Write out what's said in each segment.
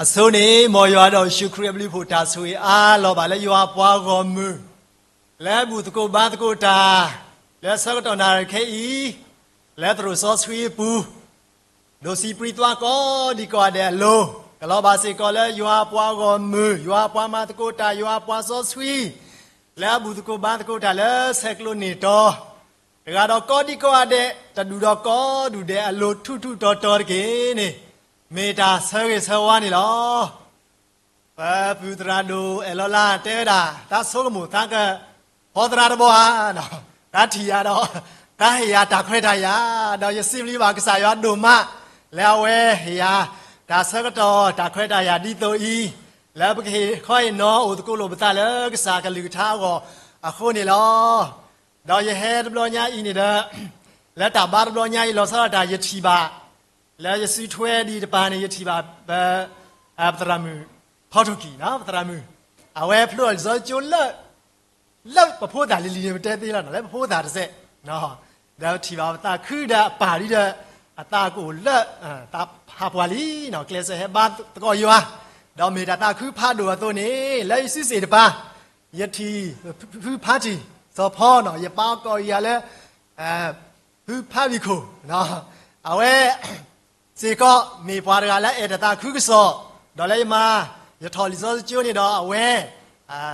အဆိန့ၣ် မ်ယွၤဒီးယ့ၣ်ၡူးခရံာ်အဘျုးအဖှိၣ်တၢ်ဆိၣ်ဂ့ၤအါလီၤဘၣ်လၢယွၤအပှၤဂီၢ်မုၢ် လၢအဘူၣ်သကိးဘါသကိးတၢ် လၢဆၢကတီၢ်နၣ်ရံၣ်ခဲအံၤ လၢသရိာ်စီဆှံအပူၤ ဒိၣ်စံးပြံသွါကိးဒံကိးဂၤဒဲးအလိၤ, ကလီၤဘၣ်စ့ၢ်ကီးလၢယွၤအပှၤဂီၢ်မုၢ်, ယွၤအပှၤမၤသကိးတၢ်, ယွၤအပှၤစီဆှံ လၢအဘူၣ်သကိးဘါသကိးတၢ်လၢဆဲးကျိးန့ၢ်တီ တဂၤဒီးကိးဒံကိးဂၤဒဲး တဒူၣ်ဒီးကိးဒူၣ်ဒဲးအလိၤထူးထူးတီၤတီၤတက့ၢ်န့ၣ် မ့ၢ်တၢ်ဆၢဂ့ၤဆၢဝါန့ၣ်လီၤ. ပပုၢ်သရၣ်ဒိၣ်အဲၣ်လီၤလၢတဲဝဲဒၣ် တၢ်ဆိကမိၣ်သးက ဖီသရၣ်တဘီဧါ, တၢ်ထံၣ်ယၤဒီး တၢ်ဟ့ၣ်ယၤတၢ်ခွဲးတၢ်ယာ်, ဒီးယစံးဘျုးဘၣ်ကစၢ်ယွၤဒိၣ်မး လၢအဝဲဟ့ၣ်ယၤ တၢ်ဆၢကတီၢ်တၢ်ခွဲးတၢ်ယာ်ဒ်သိးအံၤ လၢပကဟ့ၣ်ခီဟ့ၣ်နီၤအိၣ်သကိးလိာ်ပသးလၢကစၢ်အကလုၢ်ကထါအဂီၢ်အဃိန့ၣ်လီၤ. ဒီးယဟဲတဘျီညါအံၤန့ၣ်ဒီး လၢတၢ်ဘါတဘျီညါအံၤလီၤဆီဒၣ်တၢ်ယထံၣ်ဘၣ် လၢယစုထွဲဒံးတပၤန့ၣ် ယထံၣ်ဘၣ်ပ ပသရၣ်မုၣ်ဖီထိၣ်ကံၢ် ပသရၣ်မုၣ် အဝဲဖျိလံာ်စီဆှံကၠိလၢ လၢပဖိသၣ်လံၤလံၤန့ၣ် ပတဲသ့လီၤနီၤ လၢပဖိသၣ်တစဲး ဒီးထံၣ်ဘၣ်ပသးခုဒီးအပၢ်လံဒီး အသးကအိၣ်လၢ သးဟးပှၤလံနီၤ ကျဲးစၢးဟဲဘါသကိးယွၤ ဒီးမ့ၢ်တၢ်သးခုဖးဒိၣ်အသိးန့ၣ် လၢယစုစ့ၣ်တပၤ ယထံၣ်ဖုဖါတံၢ်စီၤဖီနီၤ ယပၢ်ကိးယၤလၢ ဖုဖါဘံၣ်ခိၣ် အဝဲ စ့ၢ်ကီး မ့ၢ်ပှၤတဂၤလၢအဲၣ်တၢ်သးခုကစီၣ် ဒီးလၢယမၤ ယထီၣ်လံာ်စီဆှံကၠိန့ၣ်ဒီးအဝဲ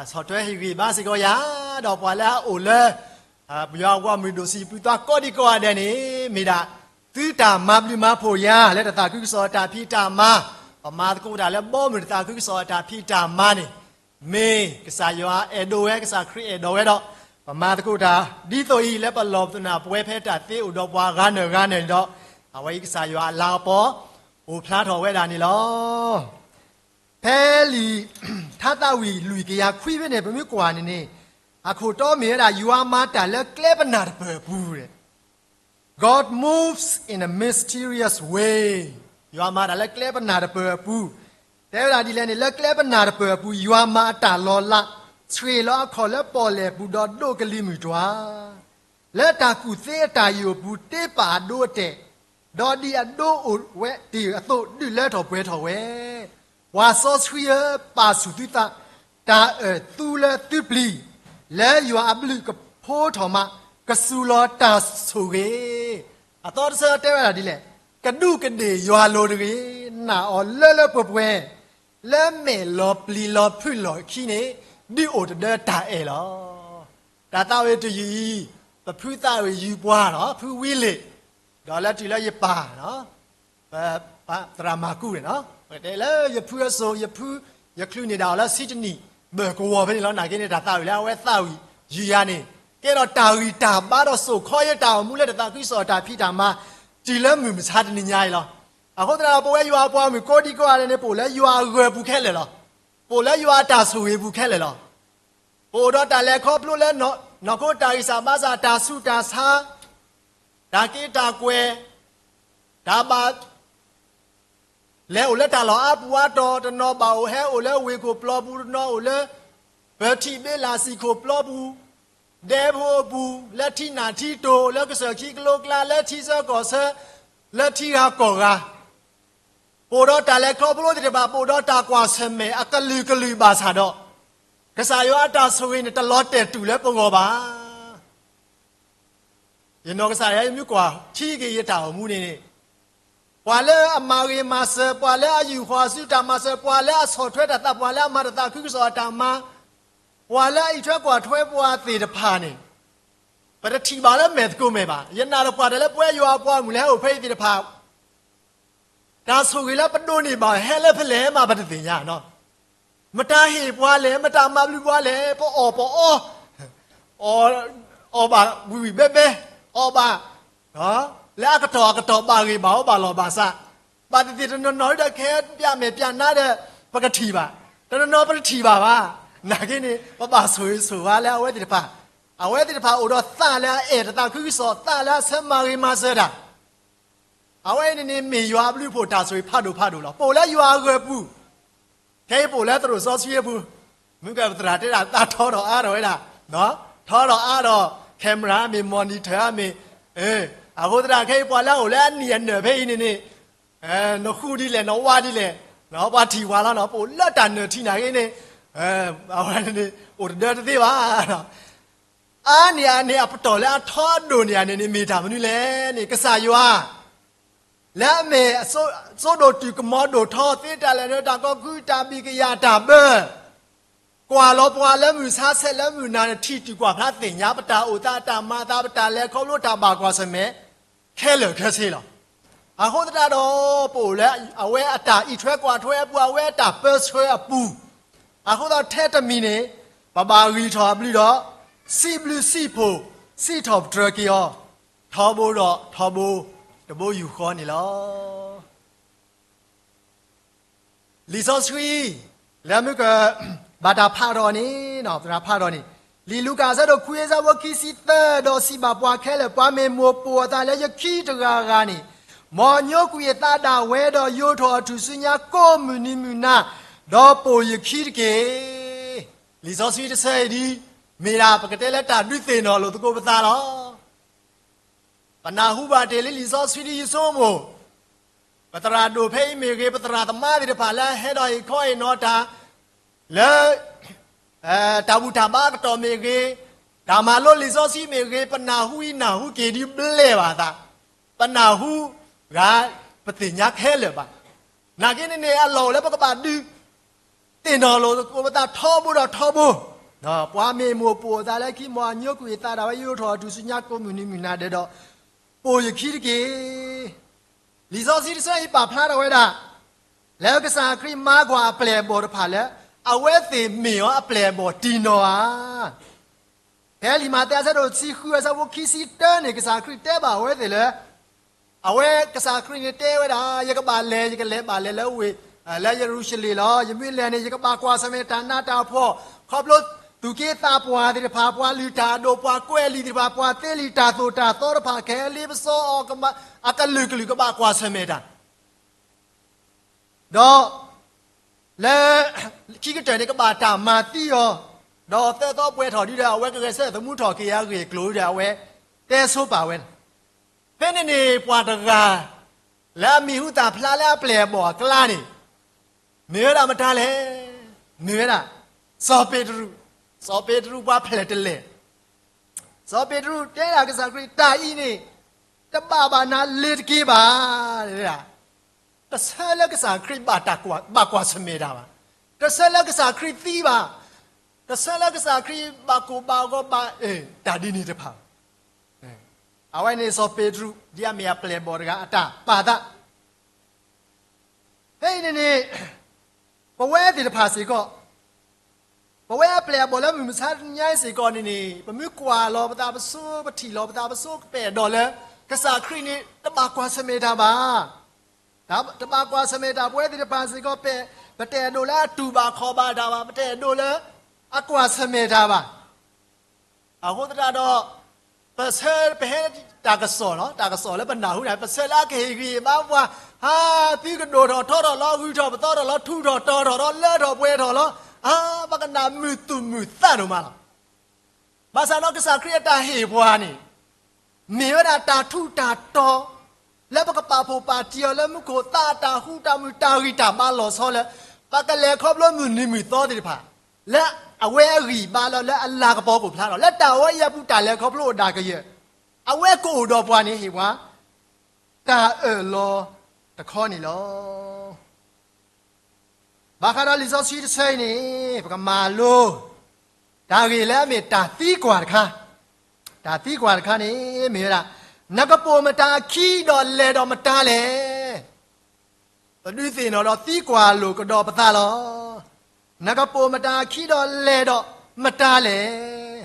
ဆီၣ်ထွဲဟ့ၣ်ဂံၢ်ဘါစ့ၢ်ကီးယၤ ဒီးပှၤလၢအအိၣ်လၢ ပယွၤအဂီၢ်မုၢ်ဒိၣ်စံးပူၤသွါကိးဒံကိးဂၤဒဲးန့ၣ် မ့ၢ်ဒၣ် သုတၢ်မၤဘျုးမၤဖှိၣ်ယၤ လၢတၢ်သးခုကစီၣ်အတၢ်ဖံးတၢ်မၤ ပမၤသကိးတၢ်လၢဘီမုၢ်တၢ်သးခုကစီၣ်အတၢ်ဖံးတၢ်မၤန့ၣ် မ့ၢ်ကစၢ်ယွၤအဲၣ်ဒိးဝဲ ကစၢ်ခရံာ်အဲၣ်ဒိးဝဲဒီး ပမၤသကိးတၢ် ဒ်သိးအံၤလၢပလီၢ်ပသနၢ်ပဝဲဖဲတၢ်သ့အိၣ်ဒီးပှၤဂၤနၢၤဂၤနၢၤန့ၣ်ဒီး အဝဲအံၤကစၢ်ယွၤအလၤကပီၤ အိၣ်ဖျါထီၣ်ဝဲဒၣ်န့ၣ်လီၤ. ဖဲလံာ်ထါသးဝံၣ်လွံၢ်ကယၤခွံဖဲန့ၣ် ပမ့ၢ်ကွၢ်န့ၣ်န့ၣ် အခိၣ်တီမ့ၢ်ဝဲဒၣ် ယွၤမၤတၢ်လၢကျဲပနၢ်တပၢၢ်အပူၤ God moves in a mysterious way ယွၤမၤတၢ်လၢကျဲပနၢ်တပၢၢ်အပူၤ တဲဝဲဒၣ်ဒ်လဲၣ်န့ၣ် လၢကျဲပနၢ်တပၢၢ်အပူၤ ယွၤမၤအတၢ်လီၤလး ဆှ့ၣ်လီၤအခီၣ်လၢပီၣ်လဲၣ်ပူၤဒီးဒိးကလံၤမုၢ်တွၤ လၢတၢ်ကူၣ်သ့အတၢ်ယိာ်အပူၤ တ့ပာ်အဒိအတဲာ်, ဒီးဒ်အဒိအိၣ်ဝဲတ့ၢ်အသိး ဒုးလၢထီၣ်ပှဲၤထီၣ်ဝဲ. ပှၤစီဆှံဧၢ, ပာ်ဆူၣ်သုသး, တၢ်အၢၣ်သူလၢသုပျံၤ, လၢယွၤအဘျုးကဖိထီၣ်မး, ကစူၤလီၤတၢ်ဆိၣ်ဂ့ၤ. အသီတဆၢတဲဝဲဒၣ်ဒ်လဲၣ်, ကဒူးကဒ့ၣ်ယွၤလိၤတဂ့ၤ, နာ်အီၤလၢလၢပှဲၤပှဲၤ လၢမဲာ်လီၤပျံၤလီၤဖုးလီၢ်ခံန့ၣ် ဒုးအိၣ်တဒၢတၢ်အဲၣ်လီၤ. တၢ်သးဝံၣ်တယုၢ်အံၤ ပဖုသးဝံၣ်ယုၢ်ပှၤနီၤ, ဖုဝံလ့ၣ်, ဒီးလၢတုၤလၢယပၢ်နီၤ, ပသရၣ်မၤကူန့ၣ်နီၤ, ပတဲလၢယဖုအစိၤ ယဖု ယချုးန့ၢ်ဒၣ်အီၤလၢဆံတနံၣ် ဘၢၣ်ကဝီၤဖဲန့ၣ်လီၤ. နာ်က့န့ၣ် တၢ်သးဝံၣ်လၢအဝဲသးဝံၣ်ယုၢ်ယၤန့ၣ် ကဲထီၣ်တၢ်ဂံၢ်တၢ်ဘါဒီးစိာ်ခီယတၢ်အိၣ်မူလၢတၢ်သးခုကစီၣ် တၢ်ဖံးတၢ်မၤ တုၤလၢမုၢ်မဆါတနံၤညါအံၤလီၤ. အဃိသတးဒီး ပဝဲယွၤအပှၤဂီၢ်မုၢ်ကိးဒံကိးဂၤဒဲးန့ၣ် ပအိၣ်လၢယွၤအဂၢၤပူၤခဲလၢာ်လီၤ. ပအိၣ်လၢယွၤအတၢ်ဆိၣ်ဂ့ၤပူၤခဲလၢာ်လီၤ. ပအိၣ်ဒီးတၢ်လဲၤခီဖျိလၢ နီၢ်ခိတၢ်ဂံၢ်စၢ်ဘါစၢ် တၢ်ဆူးတၢ်ဆါ, တၢ်က့တၢ်ကွဲၢ်, တၢ်ဘၣ် လဲၤအိၣ်လၢတၢ်လီၢ်အါပူၤအါတီၤ, တနီၤဘၣ်အိၣ်ဟဲအိၣ်လၢဝ့ၢ်ခိၣ်ပျီပူၤ, တနီၤအိၣ်လၢ ပထံၣ်ဘ့လၣ်စံၣ်ခိၣ်ပျီပူၤ, ဒဲဖိအပူၤ, လၢထံနၢ်ထံတိၤ, လၢကစၢၢ်ခံကလိကျါ, လၢထံဆၢကီၢ်ဆၢ, လၢထံဂၤကီၢ်ဂၤ, ပအိၣ်ဒီးတၢ်လဲၤခီဖျိသ့ၣ်တဖၣ်, ပအိၣ်ဒီးတၢ်ကွၢ်ဆၢၣ်မဲာ်အကလုာ်ကလုာ်ဘၣ်ဆၣ်ဒီး, ကစၢ်ယွၤအတၢ်ဆိၣ်ဂ့ၤန့ၣ် တလီၤတဲာ်တူာ်လၢပဂီၢ်ဘၣ်. ယနီၢ်ကစၢ်ယွၤ ယမ့ၢ်ကွၢ်ထံက့ၤယတၢ်အိၣ်မူန့ၣ်န့ၣ်, ပှၤလၢအမၤဂ့ၤမၤစၢၤ, ပှၤလၢအယူာ်ဃီၤအစုတၢ်မၤစၢၤ, ပှၤလၢအဆီၣ်ထွဲတၢ်သး, ပှၤလၢအမၤတၢ်သးခုကစီၣ်အတၢ်မၤ, ပှၤလၢအအံးထွဲကွၢ်ထွဲပှၤသ့ၣ်တဖၣ်န့ၣ်, ပတထံၣ်ဘၣ်လၢမဲာ်သကိးမဲာ်ဘၣ်. ယနာ်လၢပှၤတၢ်လၢပဝဲယွၤအပှၤဂီၢ်မုၢ်လၢဟဲအိၣ်ဖဲအံၤသ့ၣ်တဖၣ် တၢ်ဆိၣ်ဂ့ၤလၢပဒိးန့ၢ်ဘၣ်ဟဲလၢဖဲလဲၣ်မး ပတသ့ၣ်ညါနီၤ. မတၤဟ့ၣ်ပှၤလဲၣ်, မတၤမၤဘျုးပှၤလဲၣ်, ပအီၣ်ပအီ, အီၣ်ဘၣ်ဝံၣ်ဝံၣ်ဘဲဘဲ, အီၣ်ဘၣ် လၢအကတီၢ်အကတီၢ် ဘၣ်ဂ့ၤဘၣ်အိၣ်ဘၣ်လီၢ်ဘၣ်စး, ဘၣ်သ့ၣ်သ့ၣ်တနီၤနီၤဒီး ကဟဲပျးမဲာ်ပျးနါဒီး ပကထံၣ်ဘၣ်, တနီၤနီၤပတထံၣ်ဘၣ်ဘၣ်. နာ်က့န့ၣ် ပဘၣ်ဆိၣ်ဂ့ၤဆိၣ်ဝါလၢအဝဲသ့ၣ်တဖၣ်, အဝဲသ့ၣ်တဖၣ်အိၣ်ဒီးသးလၢအအဲၣ်တၢ်သးခုကစီၣ်, သးလၢအဆၢမၤဂ့ၤမၤစၢၤတၢ် အဝဲအံၤန့ၣ်န့ၣ် မ့ၢ်ယွၤအဘျုးအဖှိၣ်တၢ်ဆိၣ်ဂ့ၤဖးဒိၣ်ဖးဒိၣ်လီၤ. ပအိၣ်လၢယွၤအဂၢၤပူၤ, ခဲအံၤပအိၣ်လၢသရိာ်စီဆှံအပူၤ, မုၢ်ကပသရၣ်တဲဒၣ် သးထီထီၣ်အါထီၣ်ဝဲဒၣ်, ထီထီၣ်အါထီၣ်, camera မ့ၢ် monitor မ့ၢ်, အဃိသတး ခဲအံၤပှၤလၢအအိၣ်လၢအနံၣ်အနၢၣ်ဖဲအံၤန့ၣ်န့ၣ်, နဃူဒ်လဲၣ် နဝါဒ်လဲၣ်, ပှၤထံၣ်ဝဲလီၤနီၤ, ပအိၣ်လၢတၢ်နၢၤထံန့ၣ်ဂ့ၤန့ၣ်, အဝဲန့ၣ် အိၣ်တဒၢတသ့ဘၣ်. အါန့ၢ်အန့ၣ် အပတီၢ်လၢအထီအဒိၣ်န့ၢ်အန့ၣ်န့ၣ် မ့ၢ်တၢ်မနုၤလဲၣ်န့ၣ် ကစၢ်ယွၤ လၢအမ့ၢ်စိဒိၣ်တုာ်ကမီၤဒိၣ်ထီ သ့တၢ်လၢာ်နၢတၢ်ကီၢ်ခု တၢ်ဘံၣ်ကယၢ်တၢ်ဘၢ ကွၢ်လီၤပှၤလၢမုၢ်ဆါဆဲးလၢမုၢ်နၤန့ၣ် ထံၣ်တုၤကွၢ်ဖျါသ့ၣ်ညါ ပတၢ်အိၣ်သး တၢ်မၤသး ပတၢ်လဲၤခီဖျိ တၢ်ဘၣ်ကွၢ်ဆၢၣ်မဲာ် ခဲလၢာ်ခဲဆ့လီၤ. အဃိသတးဒီး ပအိၣ်လၢအဝဲအတၢ်အံးထွဲကွၢ်ထွဲအပူၤ အဝဲအတၢ်ပၢဆှၢအပူၤ, အဃိသတးထဲတမံၤန့ၣ် ပဘၣ်ဂံၢ်ထီၣ်အဘျုးဒီး စံးဘျုးစံးဖှိၣ် စံးထီၣ်ပတြၢၤက့ၤအီၤ ထီဘိဒီးထီဘိ တဘိယူၢ်ဃီန့ၣ်လီၤ. လံာ်စီဆှံ လၢမုၢ်က ဘၣ်တၢ်ဖးထီၣ်န့ၣ်, သရၣ်ဖးထီၣ်န့ၣ်, လံာ်လူၤကၣ်အဆၢဒိၣ်ခွံအဆၢဖိခံဆံသၢ, ဒီးစံးဘၣ်ပှၤခဲလၢာ်, ပှၤမ့ၢ်မိၢ်ပိာ်အသးလၢယခံတဂၤဂၤန့ၣ်, မ်အညိကွံာ်အသးဒၣ်ဝဲဒီး ယိးထီၣ်အထူၣ်စုညါကိးမုၢ်နံၤမုၢ်နၤ, ဒီးပိာ်ယခံတက့ၢ်. လံာ်စီဆှံတဆၢအံၤဒ် မ့ၢ်ဒၣ်ပကတဲလၢတၢ်ဒုးသ့ၣ်နီၣ်လိာ်သကိးပသးလီၤ. ပနၢ်ဟူဘၣ်တ့ၢ်လံလံာ်စီဆှံဒ်ယဆိကမိၣ်, ပသရၣ်ဒိၣ်ဖဲအံၤမ့ၢ်ဂ့ၤ, ပသရၣ်သမါသ့ၣ်တဖၣ်လၢအဟဲဒီးဟ့ၣ်ခီဟ့ၣ်နီၤတၢ် လၢ တၢ်ဘူၣ်တၢ်ဘါအကတီၢ်မ့ၢ်ဂ့ၤ, တၢ်မၤလိလံာ်စီဆှံမ့ၢ်ဂ့ၤ, ပနၢ်ဟူအံၤနၢ်ဟူက့ၤဒ်ဘျဲၣ်ဘၣ်သး, ပနၢ်ဟူဂ့ၤ ပသ့ၣ်ညါခဲလၢာ်ဘၣ်. နာ်က့န့ၣ်န့ၣ် အလီၢ်အိၣ်လၢပကဘၣ်ဒုး သ့ၣ်နီၣ်လိာ်သကိးပသးထီဘိဒီးထီဘိ, ပှၤမ့ၢ်မိၢ်ပိာ်အသးလၢခံ မ်အညိကွံာ်အသးဒၣ်ဝဲ ယိးထီၣ်အထူၣ်စုညါကိးမုၢ်နံၤမုၢ်နၤဒဲးဒီး ပိာ်ယခံတက့ၢ်. လံာ်စီဆှံတဆၢအံၤပာ်ဖျါထီၣ်ဝဲဒၣ် လၢကစၢ်ခရံာ်မၤကွၢ်အပျဲၢ်အဘီၣ်တဖၣ်လၢ အဝဲသ့ၣ်မ့ၢ်အီၤအပျဲၢ်အဘီၣ်တံၢ်နီၢ်ဧါ. ဖဲလံာ်မးသဲအဆၢဒိၣ်တဆံဃုအဆၢဖိခံဆံတၢန့ၣ် ကစၢ်ခရံာ်တဲဘၣ်အဝဲသ့ၣ်လၢ အဝဲကစၢ်ခရံာ်န့ၣ်တဲဝဲဒၣ် ယကဘၣ်လဲၤ ယကလဲၤဘၣ်လဲၤလၢဝ့ၢ် လၢယရူၤၡလ့ၣ်လီၤ. ယမ့ၢ်လဲၤန့ၣ် ယကဘၣ်ကွၢ်ဆၢၣ်မဲာ်တၢ်နးတၢ်ဖှီၣ် ခီဖျိသူၣ်က့သးပှၢ်သ့ၣ်တဖၣ် ပှၤလုၢ်တၢ်အဒိၣ် ပှၤကွဲးလံာ်သ့ၣ်တဖၣ် ပှၤသ့လံာ်တၢ်သိၣ်တၢ်သီတဖၣ် ကဟဲလ့ပစီအီၤ အကလုာ်ကလုာ်ကဘၣ်ကွၢ်ဆၢၣ်မဲာ်တၢ် ဒီး လၢ ခံကတၢၢ်န့ၣ် ကဘၣ်တၢ်မၤသံအီၤ, ဒီးသၢသီပှဲၤထီၣ်ဒ်ဒီး အဝဲကဂဲၤဆၢထၢၣ်သမူထီၣ်က့ၤအဂ့ၢ်အကျိၤဒီး အဝဲတဲဆိပာ်ဝဲ, ဖဲန့ၣ်န့ၣ် ပှၤတဂၤ လၢအမံၤဟူသၣ်ဖျါလၢအပျဲၢ်အဘီၣ်အကျါန့ၣ် မ့ၢ်ဝဲဒၣ်မတၤလဲၣ်. မ့ၢ်ဝဲဒၣ် စီၤပ့းတရူး, စီၤပ့းတရူးပှၤဖျဲၣ်တလဲၣ်. စီၤပ့းတရူးတဲဒၣ်ကစၢ်ခရံာ် တၢ်အံၤန့ၣ် တဘၣ်ဘၣ်နၤလ့ၤတက့ၢ်ဘၣ်. တဆၢလၢကစၢ်ခရံာ်ဘၣ်ကွၢ်ဆၢၣ်မဲာ်တၢ်ဘၣ်, တဆၢလၢကစၢ်ခရံာ်သံဘၣ်, တဆၢလၢကစၢ်ခရံာ်ဘၣ်ကိၢ်ဘၣ်ဂီၤဘၣ် တၢ်ဒ်န့ၣ်တဖၣ်. အဝဲန့ၣ်စီၤပ့းတရူး ဒ်အမ့ၢ်အပျဲၢ်အဘီၣ်တဂၤအတၢ်ပာ်သး ဖဲအံၤန့ၣ်န့ၣ် ပဝဲသ့ၣ်တဖၣ်စ့ၢ်ကီး, ပဝဲအပျဲၢ်အဘီၣ်လၢမုၢ်မဆါတနံၤညါအံၤစ့ၢ်ကီးန့ၣ်န့ၣ် ပမ့ၢ်ကွၢ်လီၤပသးပစိ ပထံၣ်လီၤပသးပစိ ကပဲာ်ဒီးလၢ ကစၢ်ခရံာ်န့ၣ် တဘၣ်ကွၢ်ဆၢၣ်မဲာ်တၢ်ဘၣ်. တဘၣ်ကွၢ်ဆၢၣ်မဲာ်တၢ် ပဝဲသ့ၣ်တဖၣ်စ့ၢ်ကီး ပတအဲၣ်ဒိးလၢအတူၢ်ဘၣ်ခီၣ်ဘၣ်တၢ်ဘၣ်, ပတအဲၣ်ဒိးလၢအကွၢ်ဆၢၣ်မဲာ်တၢ်ဘၣ်. အဃိသတးဒီး ပဆၢ ပဟဲတၢ်ကစီၣ်လီၤ, တၢ်ကစီၣ်လၢပနၢ်ဟူန့ၣ် ပဆၢလၢအကဟ့ၣ်ဂံၢ်ဟ့ၣ်ဘါပှၤ, ဟါ သုကဒိၣ်ထီၣ်ထီထီၣ်လီၤ, ဂုၢ်ထီၣ်ပသီထီၣ်လီၤ, ထူးထီၣ်တီၤထီၣ်လီၤ, လၢထီၣ်ပှဲၤထီၣ်လီၤ, ဟါ ပကနၣ်မုာ်သူၣ်မုာ်သးဒိၣ်မးလီၤ. ဘၣ်ဆၣ်ဒီးကစၢ်ခရံာ်အတၢ်ဟ့ၣ်ပှၤန့ၣ် မ့ၢ်ဝဲဒၣ်တၢ်ထူးတၢ်တီၤ လၢပကပာ်ဖှိၣ်ပာ်တံၢ်အီၤလၢမူခိၣ်သး အတၢ်ဟူးတၢ်မုာ် တၢ်ဂံၢ်တၢ်ဘါလီၤဆီလၢ ပကလဲၤခီဖျိမုၢ်နံၤမုၢ်သီသ့ၣ်တဖၣ် လၢအဝဲအဂံၢ်ဘါလီၤ လၢအလၤကပီၤအိၣ်ဖျါထီၣ် လၢတၢ်ဝဲအံၤအပူၤ တၢ်လဲၤခီဖျိအိၣ်ဒၣ်ကယၢၢ် အဝဲကအိၣ်ဒီးပှၤန့ၣ် ဟ့ၣ်ပှၤ တၢ်အၢၣ်လီၤတခီန့ၣ်လီၤ. ဘၣ်ဃးဒီးလံာ်စီဆှံတဆၢအံၤန့ၣ် ပကမၤလိ တၢ်ဂ့ၢ်လၢအမ့ၢ်တၢ်သံကွၢ်တခါ, တၢ်သံကွၢ်တခါန့ၣ် မ့ၢ်ဝဲဒၣ် နကပိာ်မတၤအခံဒီးလဲၤဒီးမတၤလဲၣ်. ပဒုးသ့ၣ်နီၣ်ဒီးသံကွၢ်လိာ်ကဒီးပသးလီၤ. နကပိာ်မတၤအခံဒီးလဲၤဒီးမတၤလဲၣ်.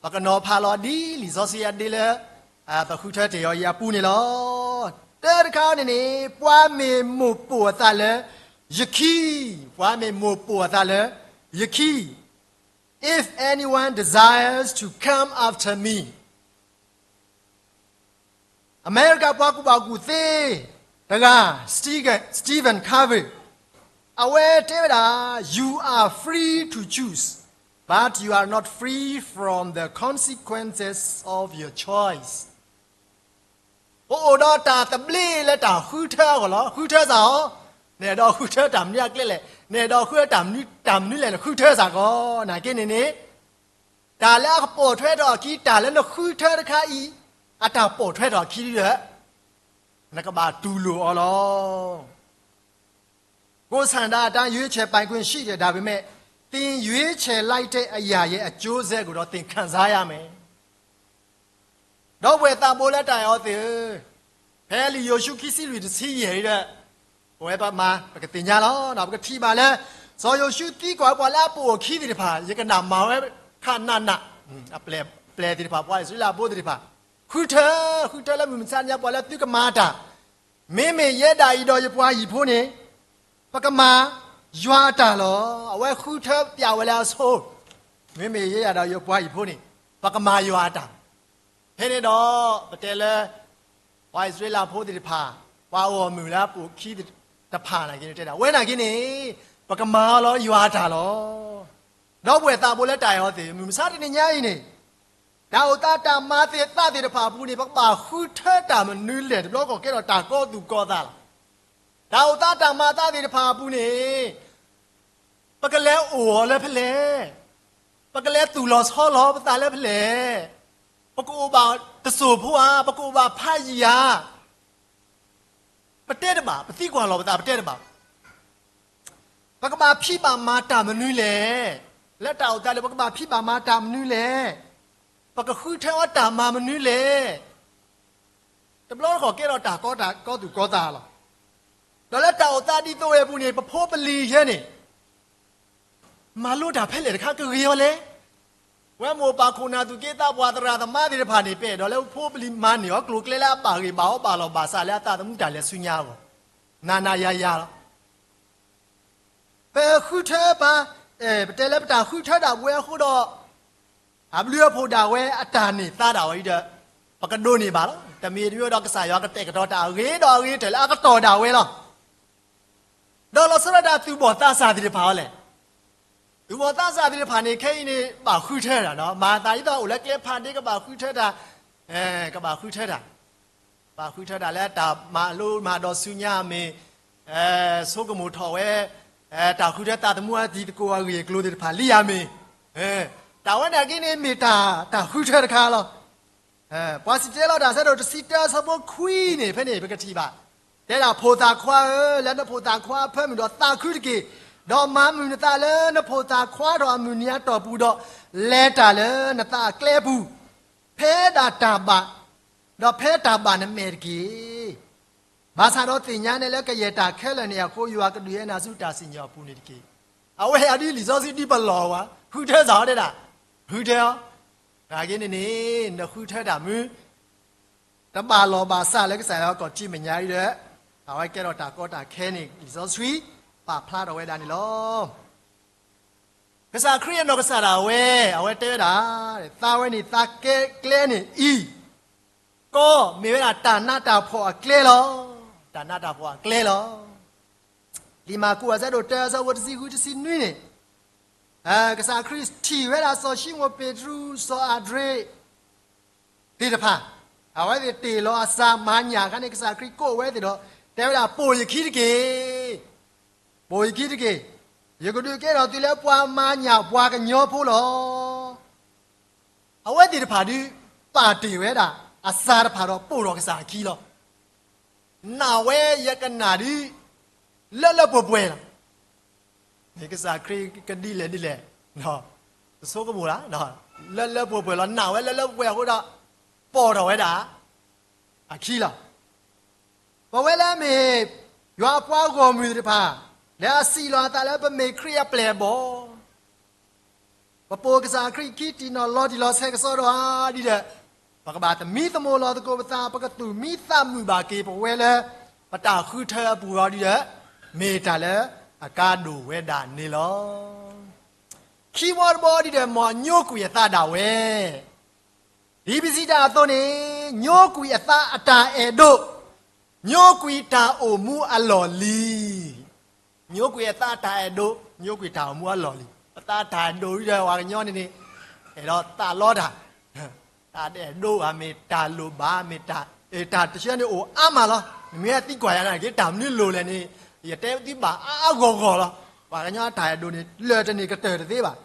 ပကနီၤဖးလီၤဒ်လံာ်စီဆှံအဒ့လၢ ပဃုထၢတ့ၢ်အီၤအံၤအပူၤန့ၣ်လီၤ. တၢတခါန့ၣ်န့ၣ် ပှၤမ့ၢ်မိၢ်ပိာ်အသးလၢယခံ, ပှၤမ့ၢ်မိၢ်ပိာ်အသးလၢယခံ, If anyone desires to come after me, အမဲရကၤပှၤကူၣ်ဘၣ်ကူၣ်သ့တဂၤ Stephen, Stephen Covey အဝဲတဲဝဲဒၣ် You are free to choose, but you are not free from the consequences of your choice. ပအိၣ်ဒီးတၢ်သဘျ့လၢတၢ်ဃုထၢအဂီၢ်လီၤ. ဃုထၢစ့ၢ်ကီး နအဲၣ်ဒိးဃုထၢတၢ်မနုၤအကျဲလဲၣ်, နအဲၣ်ဒိးဃုထၢတၢ်မနုၤ တၢ်မနုၤလဲၣ် နဃုထၢစ့ၢ်ကီး. နာ်က့န့ၣ်န့ၣ် တၢ်လၢအကပိာ်ထွဲထီၣ်အခံ တၢ်လၢနဃုထၢတခါအံၤ အတၢ်ပိာ်ထွဲထီၣ်အခံဒီး နကဘၣ်တူၢ်လိာ်အီၤလီၤ. ကိုယ်ဆန္ဒအတိုင်း ရွေးချယ်ပိုင်ခွင့်ရှိတယ်, ဒါပေမဲ့ သင်ရွေးချယ်လိုက်တဲ့အရာရဲ့ အကျိုးဆက်ကိုတော့ သင်ခံစားရမယ်. ဒီပုၢ်ဝဲၢ်သးဘိလၢတၢ်အဲၣ်အီၤသ့ၣ်ဧၢ, ဖဲလံာ်ယိၤၡူခံဆံလွံၢ်တဆံယဲၢ်ဒီး ပဝဲပမၤ ပကသ့ၣ်ညါလီၤ. ပကထံၣ်ဘၣ်လၢ စီၤယိၤၡူသံကွၢ်ပှၤလၢအပိာ်အခံသ့ၣ်တဖၣ်, ယကနၣ်မၤဝဲခးနးနး, အပျဲၢ်သ့ၣ်တဖၣ် ပှၤအံၣ်စရ့လးဖိသ့ၣ်တဖၣ်, ဃုထၢ, ဃုထၢလၢမုၢ်မဆါညါ ပှၤလၢသုကမၤတၢ်, မ့မ့ၢ်ယဲဒၣ်အံၤဒီးယပှၤဟံၣ်ဖိန့ၣ် ပကမၤယွၤအတၢ်လီၤ. အဝဲဃုထၢပျးဝဲလၢအဆိ, မ့မ့ၢ်ယဲဒၣ်ဒီးယပှၤဟံၣ်ဖိန့ၣ် ပကမၤယွၤအတၢ်. ဖဲန့ၣ်ဒီး ပတဲလၢ ပှၤအံၣ်စရ့လးဖိသ့ၣ်တဖၣ်, ပှၤအီၣ်မုာ်လၢအပိာ်အခံတဖၣ်နာ်က့န့ၣ် တဲဒၣ် ဝဲနာ်က့န့ၣ် ပကမၤအီၤလီၤယွၤအတၢ်လီၤ. ဒီပုၢ်ဝဲၢ်သးဘိလၢတၢ်အဲၣ်အီၤသ့ၣ်, မုၢ်မဆါတနံၤညါအံၤန့ၣ် တၢ်အိၣ်သးတၢ်မၤသ့ၣ်သ့ၣ်တဖၣ်အပူၤန့ၣ် ပကဘၣ်ဃုထၢတၢ်မနုၤလဲၣ်, တဘျီတခီၣ်ကဲထီၣ်တၢ်ကီသူၣ်ကီသးလီၤ. တၢ်အိၣ်သးတၢ်မၤသးသ့ၣ်တဖၣ်အပူၤန့ၣ် ပကလဲၤအိၣ်အီၤလၢဖဲလဲၣ်, ပကလဲၤသူၣ်လီၤဆီလီၤပသးလၢဖဲလဲၣ်, ပကအိၣ်ဘၣ်တစိၢ်ဖိဧါ, ပကအိၣ်ဘၣ်ဖးယံာ်ဧါ, ပတဲတဘၣ်, ပသံကွၢ်လီၤပသး ပတဲတဘၣ်. ပကဘၣ်ဖံးဘၣ်မၤတၢ်မနုၤလဲၣ်, လၢတၢ်အိၣ်သးန့ၣ် ပကဘၣ်ဖံးဘၣ်မၤတၢ်မနုၤလဲၣ်, ပကဃုထၢအီၤတၢ်မၤမနုၤလဲၣ်, တဘျီတခီၣ်ကဲထီၣ်တၢ်ကီတၢ်ကီသူၣ်ကီသးလီၤ. ဒီးလၢတၢ်အိၣ်သးဒ်သိးဝဲအပူၤန့ၣ် ပဖိပလံၤယဲန့ၣ် မၤလိတၢ်ဖဲလဲၣ်တခါကဂ့ၤအီၤလဲၣ်. ပဝဲမိၢ်ပၢ်ခိၣ်နၢ်သူၣ်က့သးပှၢ်သရၣ်သမါသ့ၣ်တဖၣ်န့ၣ် ပအဲၣ်ဒိးလၢပဖိပလံၤမၤန့ၢ်အီၤကျိၤကျဲလၢအဘၣ်ဂ့ၢ်ဘၣ်အီၤဘၣ်လီၤဘၣ်စးလၢအသးသမူတၢ်လဲၤဆူညါအဂီၢ်, နၤနၤယၤယၤလီၤ. ပဃုထၢပှၤ, ပတဲလၢပတၢ်ဃုထၢဒၣ်ဝဲအဃိဒီး အဘျုးအဖှိၣ်ဒၣ်ဝဲအတၢ်န့ၢ်သါဒၣ်ဝဲအံၤဒီး ပကဒိးန့ၢ်ဘၣ်လီၤ. တမံၤတမံၤဒီးကစၢ်ယွၤကတဲာ်ကတီၤတၢ်အဂ့ၤဒီးအဂ့ၤတၢ်လၢအကတီၢ်ဒၣ်ဝဲလီၤ. ဒီးလီၤဆီဒၣ်တၢ်သူၣ်ဘီၣ်သးစၢ်သ့ၣ်တဖၣ်အီၤလဲၣ်. သူၣ်ဘီၣ်သးစၢ်သ့ၣ်တဖၣ်န့ၣ် ခဲအံၤန့ၣ် ဘၣ်ဃုထၢတၢ်ဒီး မၤသးဒ်သိးအိၣ်လၢကျဲဖးဒ့ကဘၣ်ဃုထၢတၢ်, ကဘၣ်ဃုထၢတၢ်, ဘၣ်ဃုထၢတၢ်လၢတၢ်မၤလိမၤဒိးဆူညါအမ့ၢ်, ဆိကမိၣ်ထီၣ်ဝဲ, တၢ်ဃုထၢသးသမူအတံၤသကိးအဂ့ၢ်အကျိၤသ့ၣ်တဖၣ်လံဧါမ့ၢ်, တၢ်ဝဲန့ၣ်က့န့ၣ်မ့ၢ်တၢ်, တၢ်ဃုထၢတခါလီၤ. ပှၤစံၣ်တဲၤတဲလီၤတၢ်ဆၢဒိၣ်တဆံတၢအဆၢဖိခွံန့ၣ် ဖဲန့ၣ် ပကထံၣ်ဘၣ်, တဲဒၣ်ဖိသၣ်ခွါဧၢ, လၢနဖိသၣ်ခွါအဖၢမုၢ်ဒီးသးခုတက့ၢ်, ဒီးမၤမုာ်နသးလၢနဖိသၣ်ခွါထီၣ်အမုၢ်နံၤအတီၢ်ပူၤဒီး လဲၤတၢ်လၢနသးအကျဲအပူၤ, ဖဲဒၣ်တၢ်ဘၣ်, ဒီးဖဲတၢ်ဘၣ်နမဲာ်တက့ၢ်. ဘၣ်ဆၣ်ဒီးသ့ၣ်ညါနဲလၢကယဲၢ်တၢ်ခဲလၢာ်န့ၣ်အဃိ ယွၤကဒုးဟဲနၤဆူတၢ်စံၣ်ညီၣ်အပူၤန့ၣ်တက့ၢ်. အဝဲအံၤဒ်လံာ်စီဆှံဒ်ပလီၢ်ဝဲ, ဃုထၢစ့ၢ်ဝဲဒၣ်, ဃုထၢအီၤ, နာ်က့န့ၣ်န့ၣ် နဃုထၢတၢ်မနုၤ, တဘၣ်လီၢ်ဘၣ်စးလၢကစၢ်ယွၤကီၢ်ထံမဲာ်ညါအံၤဒီး, အဝဲကဲထီၣ်တၢ်ကီတၢ်ခဲန့ၣ် လံာ်စီဆှံပာ်ဖျါထီၣ်ဝဲဒၣ်န့ၣ်လီၤ. ကစၢ်ခရံာ်အနီၢ်ကစၢ်ဒၣ်ဝဲ အဝဲတဲဝဲဒၣ်, သးဝဲန့ၣ်သးကဲကျဲန့ၣ်အံၤ, ကီမ့ၢ်ဝဲဒၣ်တၢ်နးတၢ်ဖှီၣ်အကျဲလီၤ. တၢ်နးတၢ်ဖှီၣ်အကျဲလီၤ. လံာ်မၢ်ကူးအဆၢဒိၣ်တၢအဆၢဖိတဆံဃုတဆံနွံန့ၣ်, ကစၢ်ခရံာ်ထံၣ်ဝဲဒၣ်စီၤၡံမိၣ်ပ့းတရူး စီၤအၤဒြ့း သ့ၣ်တဖၣ်, အဝဲသ့ၣ်တ့ၢ်လီၤအစၢ်မၤညၣ်အခါန့ၣ် ကစၢ်ခရံာ်ကိးဝဲသ့ၣ်ဒီး တဲဝဲဒၣ် ပိာ်ယခံတက့ၢ်. ပိာ်ယခံတက့ၢ်. ယကဒုးကဲထီၣ်သုလၢပှၤမၤညၣ်ပှၤကညီဖိလီၤ. အဝဲသ့ၣ်တဖၣ်ဒုး ပာ်တ့ၢ်ဝဲဒၣ်အစၢ်တဖၣ်ဒီးပိာ်ထီၣ်ကစၢ်အခံလီၤ. နာ်ဝဲယကနၣ်ဒုး လၢလၢပှဲၤပှဲၤလီၤ. မ့ၢ်ကစၢ်ခရံာ်ကဒ်လဲၣ်ဒ်လဲၣ်, တဆိကမိၣ်လၢ, လၢလၢပှဲၤပှဲၤလီၤ. နာ်ဝဲလၢလၢပှဲၤပှဲၤအဃိဒီး ပိာ်ထီၣ်ဝဲဒၣ် အခံလီၤ. ပဝဲလၢအမ့ၢ် ယွၤအပှၤဂီၢ်မုၢ်သ့ၣ်တဖၣ်, လၢအစံးလီၤအသးလၢပမ့ၢ်ခရံာ်အပျဲၢ်အဘီၣ် ပပိာ်ကစၢ်ခရံာ်ခံတံၢ်နီၢ်လီၤတံၢ်လီၤဆဲးကစီဒီဧါဒ်ဒီး, ပကဘၣ်သမံသမိးလီၤသကိးပသး, ပကသူၣ်မံသးမုာ်ဘၣ်က့ၤပဝဲလၢ ပတၢ်ဃုထၢအပူၤအီၤဒ်ဒီး, မ့ၢ်တၢ်လၢအကါဒိၣ်ဝဲဒၣ်န့ၣ်လီၤ. ခံဘီတဘီဒ်ဒီး မ်အညိကွံာ်အသးဒၣ်ဝဲ ဒ်ပစံးတၢ်အသိးန့ၣ်, ညိကွံာ်အသးအတၢ်အဲၣ်ဒိး, ညိကွံာ်တၢ်အိၣ်မူအလီၢ်လံၤ. ညိကွံာ်အသးအတၢ်အဲၣ်ဒိး, ညိကွံာ်တၢ်အိၣ်မူအလီၢ်လံၤ. ပသးတၢ်အဲၣ်ဒိးဒ်ဒီး ပှၤကညီန့ၣ်န့ၣ်, အဲၣ်ဒိးသးလီတၢ်, တၢ်အဲၣ်ဒိးဧါ, မ့ၢ်တၢ်လိၣ်ဘၣ်, မ့ၢ်တၢ်, တၢ်တဆၢန့ၣ်အိၣ်အါမးလီၤ. နမ့ၢ်သံကွၢ်ယၤနာ်က့ တၢ်မနုၤလိၣ်လဲၣ်န့ၣ်, ယတဲသုဘၣ်အါအါဂီၢ်ဂီၢ်လီၤ. ပှၤကညီတၢ်အဲၣ်ဒိးန့ၣ် လၢာ်တန့ၢ်ကတၢၢ်တသ့ဘၣ်.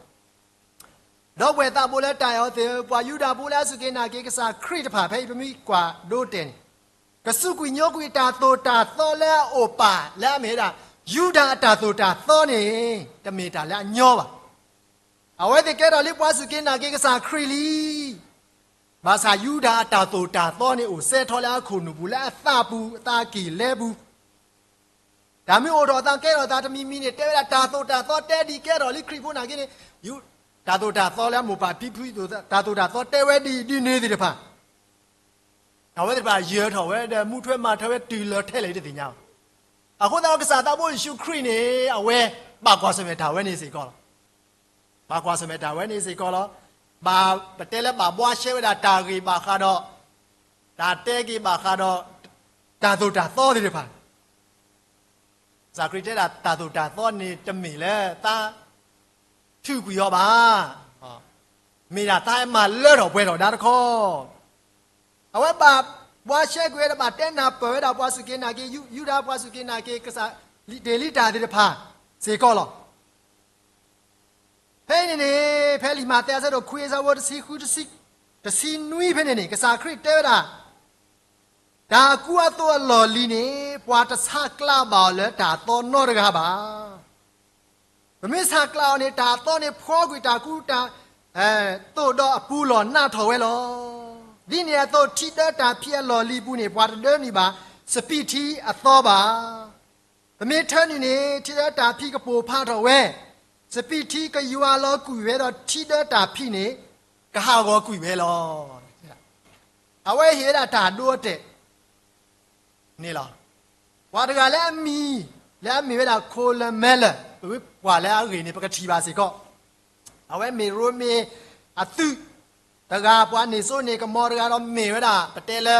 ဒီပုၢ်ဝဲၢ်သးဘိလၢတၢ်အဲၣ်အီၤသ့ၣ်ဧၢ, ပှၤယူဒၤဖိလၢအစူၢ်က့ၤနာ်က့ၤကစၢ်ခရံာ်တဖၣ် ဖဲအံၤပမ့ၢ်ကွၢ်ဒိတဲာ်န့ၣ်, ကစူးကွံာ်ညိကွံာ်တၢ်သိၣ်တၢ်သီလၢအအိၣ်ပာ်လၢအမ့ၢ်ဝဲဒၣ် ယူဒၤအတၢ်သိၣ်တၢ်သီန့ၣ် တမ့ၢ်တၢ်လၢအညီဘၣ်. အဝဲသ့ၣ်ကဲထီၣ်လံပှၤစူၢ်က့ၤနာ်က့ၤကစၢ်ခရံာ်လံ. ဘၣ်ဆၣ်ယူဒၤအတၢ်သိၣ်တၢ်သီန့ၣ်အိၣ်စဲထီၣ်လၢအခိၣ်နူာ်ပူၤ လၢအသးပူၤ အသးက့ၢ်လဲပူၤ တၢ်မ့ၢ်အိၣ်ထီၣ်အသးကဲထီၣ်သးတမံၤမံၤန့ၣ် တဲဝဲဒၣ်တၢ်သိၣ်တၢ်သီတဲဒ်ကဲထီၣ်လံခရံာ်ဖိနာ်က့န့ၣ်, တၢ်သိၣ်တၢ်သီလၢအမိၢ်ပၢ်ဖံဖု တၢ်သိၣ်တၢ်သီတဲဝဲဒ်အံၤဒ်န့ၣ်သ့ၣ်တဖၣ်, အဝဲသ့ၣ်တဖၣ်ယၢၤထီၣ်ဝဲဒီး မူထွဲမၤထွဲဝဲတုၤလၢထဲလဲၣ်တသ့ၣ်ညါဘၣ်. အဃိသတးဒီးကစၢ်သးဘိယ့ၣ်ၡူးခရံာ်န့ၣ် အဝဲဘၣ်ကွၢ်ဆၢၣ်မဲာ်တၢ်ဝဲန့ၣ်စ့ၢ်ကီးလီၤ. ဘၣ်ကွၢ်ဆၢၣ်မဲာ်တၢ်ဝဲန့ၣ်စ့ၢ်ကီးလီၤ. ဘၣ်ပတဲလၢဘၣ်ဘှါရှဲဝဲဒၣ်တၢ်ဂ့ၢ်ဘၣ်ဃးဒီး, တၢ်တဲက့ၤဘၣ်ဃးဒီး တၢ်သိၣ်တၢ်သီသ့ၣ်တဖၣ် ကစၢ်ခရံာ်တဲဒၣ်တၢ်သိၣ်တၢ်သီန့ၣ်တမ့ၢ်လၢသးထုးကွံာ်အီၤဘၣ်. မ့ၢ်ဒၣ်သးမၤလၢထီၣ်ပှဲၤထီၣ်ဒါတခီ. အဝဲဘၣ်ဘှါရှဲကွံာ်ဝဲဒီးဘၣ်တဲနၢ်ပၢၢ်ဝဲဒၣ်ပှၤစူၢ်က့ၤနာ်က့ၤ ယူဒၤပှၤစူၢ်က့ၤနာ်က့ၤ ကစၢ်တ့ၢ်လံတၢ်သ့ၣ်တဖၣ်စ့ၢ်ကီးလီၤ. ဖဲအံၤန့ၣ်န့ၣ် ဖဲလံာ်မးသဲအဆၢဒိၣ်ခွံအဆၢဖိတဆံဃု တဆံနွံဖဲန့ၣ်န့ၣ် ကစၢ်ခရံာ်တဲဝဲဒၣ် တၢ်ကူအသိးအလီၢ်လံၤန့ၣ် ပှၤတဆးကျးဘၣ်အီၤလၢတၢ်သီနီတဂၤဘၣ်. ပမ့ၢ်ဆးကျးအီၤန့ၣ် တၢ်သီန့ၣ်ဖှီကွံာ်တၢ်ကူတၢ်သိးဒီးအပူၤလီၢ်နးထီၣ်ဝဲလီၤ. ဒ်န့ၣ်အသိးထံဒၢတၢ်ဖံးအလီၢ်လံၤပူၤန့ၣ် ပှၤတဒၢနုာ်ဘၣ်စပံးထံအသီဘၣ်. ပမ့ၢ်ထၢနုာ်န့ၣ် ထံဒၢတၢ်ဖံးကပိၢ်ဖးထီၣ်ဝဲ, စပံးထံကယွၤလီၤကွံာ်ဝဲဒီးထံဒၢတၢ်ဖံးန့ၣ် ကဟးဂီၤကွံာ်ဝဲလီၤ. အဝဲဟ့ၣ်ဝဲဒၣ်တၢ်ဒိအတဲာ် န့ၣ်လီၤ. ပှၤတဂၤလၢအမံၤ လၢအမ့ၢ်ဝဲဒၣ် ခိလမဲလၢာ် ပဝဲပှၤလၢအဂ့ၢ်န့ၣ် ပကထံၣ်ဘၣ်စ့ၢ်ကီး, အဝဲမ့ၢ်ရိမ့ၤအသုးတဂၤ ပှၤန့ၢ်စိန့ၢ်ကမီၤတဂၤဒီးမ့ၢ်ဝဲဒၣ် ပတဲလၢ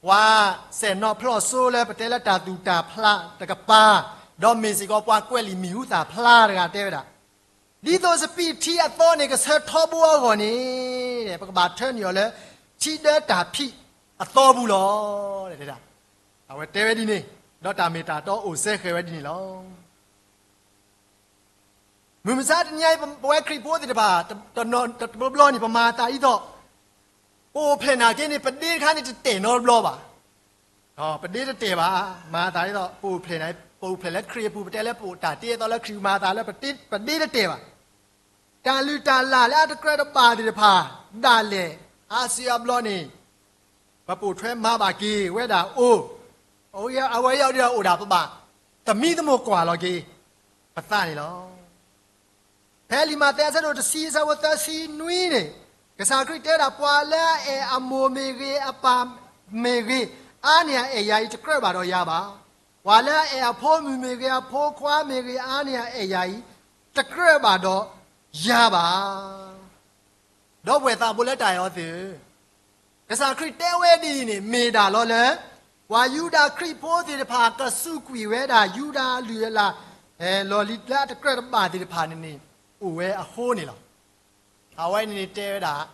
ပှၤစဲၣ်နီၤဖျီၣ်စိလၢပတဲလၢတၢ်သူၣ်တၢ်ဖျးတကပၤ, ဒီးမ့ၢ်စ့ၢ်ကီးပှၤကွဲးလံာ်မံၤဟူသၣ်ဖျါတဂၤတဲဝဲဒၣ်, ဒ်သိးစပံးထံအသီန့ၣ် ကဆၢထီဘိအဂီၢ်န့ၣ် ပကဘၣ်ထၢနုာ်အီၤလၢ ထံဒၢတၢ်ဖံးအသီပူၤလီၤ. အဝဲတဲဝဲဒ်န့ၣ်, ဒီးတၢ်မ့ၢ်တၢ်တီအိၣ်စဲဃဲၤဝဲဒ်န့ၣ်လီၤ. မုၢ်မဆါတနံၤအံၤ ပဝဲခရံာ်ဖိသ့ၣ်တဖၣ် တဘျီဘျီန့ၣ် ပမၤအသးဒ်သိး ပအိၣ်ဖျဲၣ်နာ်က့န့ၣ် ပဒ့တခါန့ၣ်တတဲာ်နီတဘျီဘၣ်. ပဒ့တတဲာ်ဘၣ်. မၤအသးဒ်သိး ပအိၣ်ဖျဲၣ်န့ၣ် ပအိၣ်ဖျဲၣ်လၢခရံာ်အပူၤ ပတဲလၢပအိၣ်တၢ်တ့အသီလၢခရံာ် မၤအသးလၢပဒ့တတဲာ်ဘၣ်. တၢ်လုၢ်တၢ်လၢ်လၢအတကြၢးတဘၣ်သ့ၣ်တဖၣ် ဒၣ်လဲာ်အါစုအါဘျီန့ၣ် ပပိာ်ထွဲမၤဘၣ်က့ၤဝဲဒၣ်အိၣ်, အဝဲအံၤဒၣ်အိၣ်ဒၣ်ပဘၣ် သမံသမိးကွၢ်လီၤက့ၤပသးန့ၣ်လီၤ. ဖဲလံာ်မးသဲအဆၢဒိၣ်တဆံအဆၢဖိသၢဆံနွံန့ၣ်, ကစၢ်ခရံာ်တဲဝဲဒၣ်ပှၤလၢအအဲၣ်အမိၢ်မ့ၢ်ဂ့ၤအပၢ်မ့ၢ်ဂ့ၤ အါန့ၢ်အအဲၣ်ယၤအံၤ တကြၢးဘၣ်ဒီးယၤဘၣ်. ပှၤလၢအအဲၣ်အဖိမုၣ်မ့ၢ်ဂ့ၤ အဖိခွါမ့ၢ်ဂ့ၤ အါန့ၢ်အအဲၣ်ယၤအံၤ တကြၢးဘၣ်ဒီးယၤဘၣ်. ဒီပုၢ်ဝဲၢ်သးဘိလၢတၢ်အဲၣ်အီၤသ့ၣ်ဧၢ, ကစၢ်ခရံာ်တဲဝဲဒ်အံၤန့ၣ် မ့ၢ်ဒၣ်လီၤလၢ ပှၤယူဒၤခရံာ်ဖိသ့ၣ်တဖၣ် ကစူးကွံာ်ဝဲဒၣ် ယူဒၤအလုၢ်အလၢ် လီၢ်လံၤလၢအတကြၢးတဘၣ်သ့ၣ်တဖၣ်န့ၣ်န့ၣ် အိၣ်ဝဲအဃိန့ၣ်လီၤ. အဝဲန့ၣ်န့ၣ်တဲဝဲဒၣ်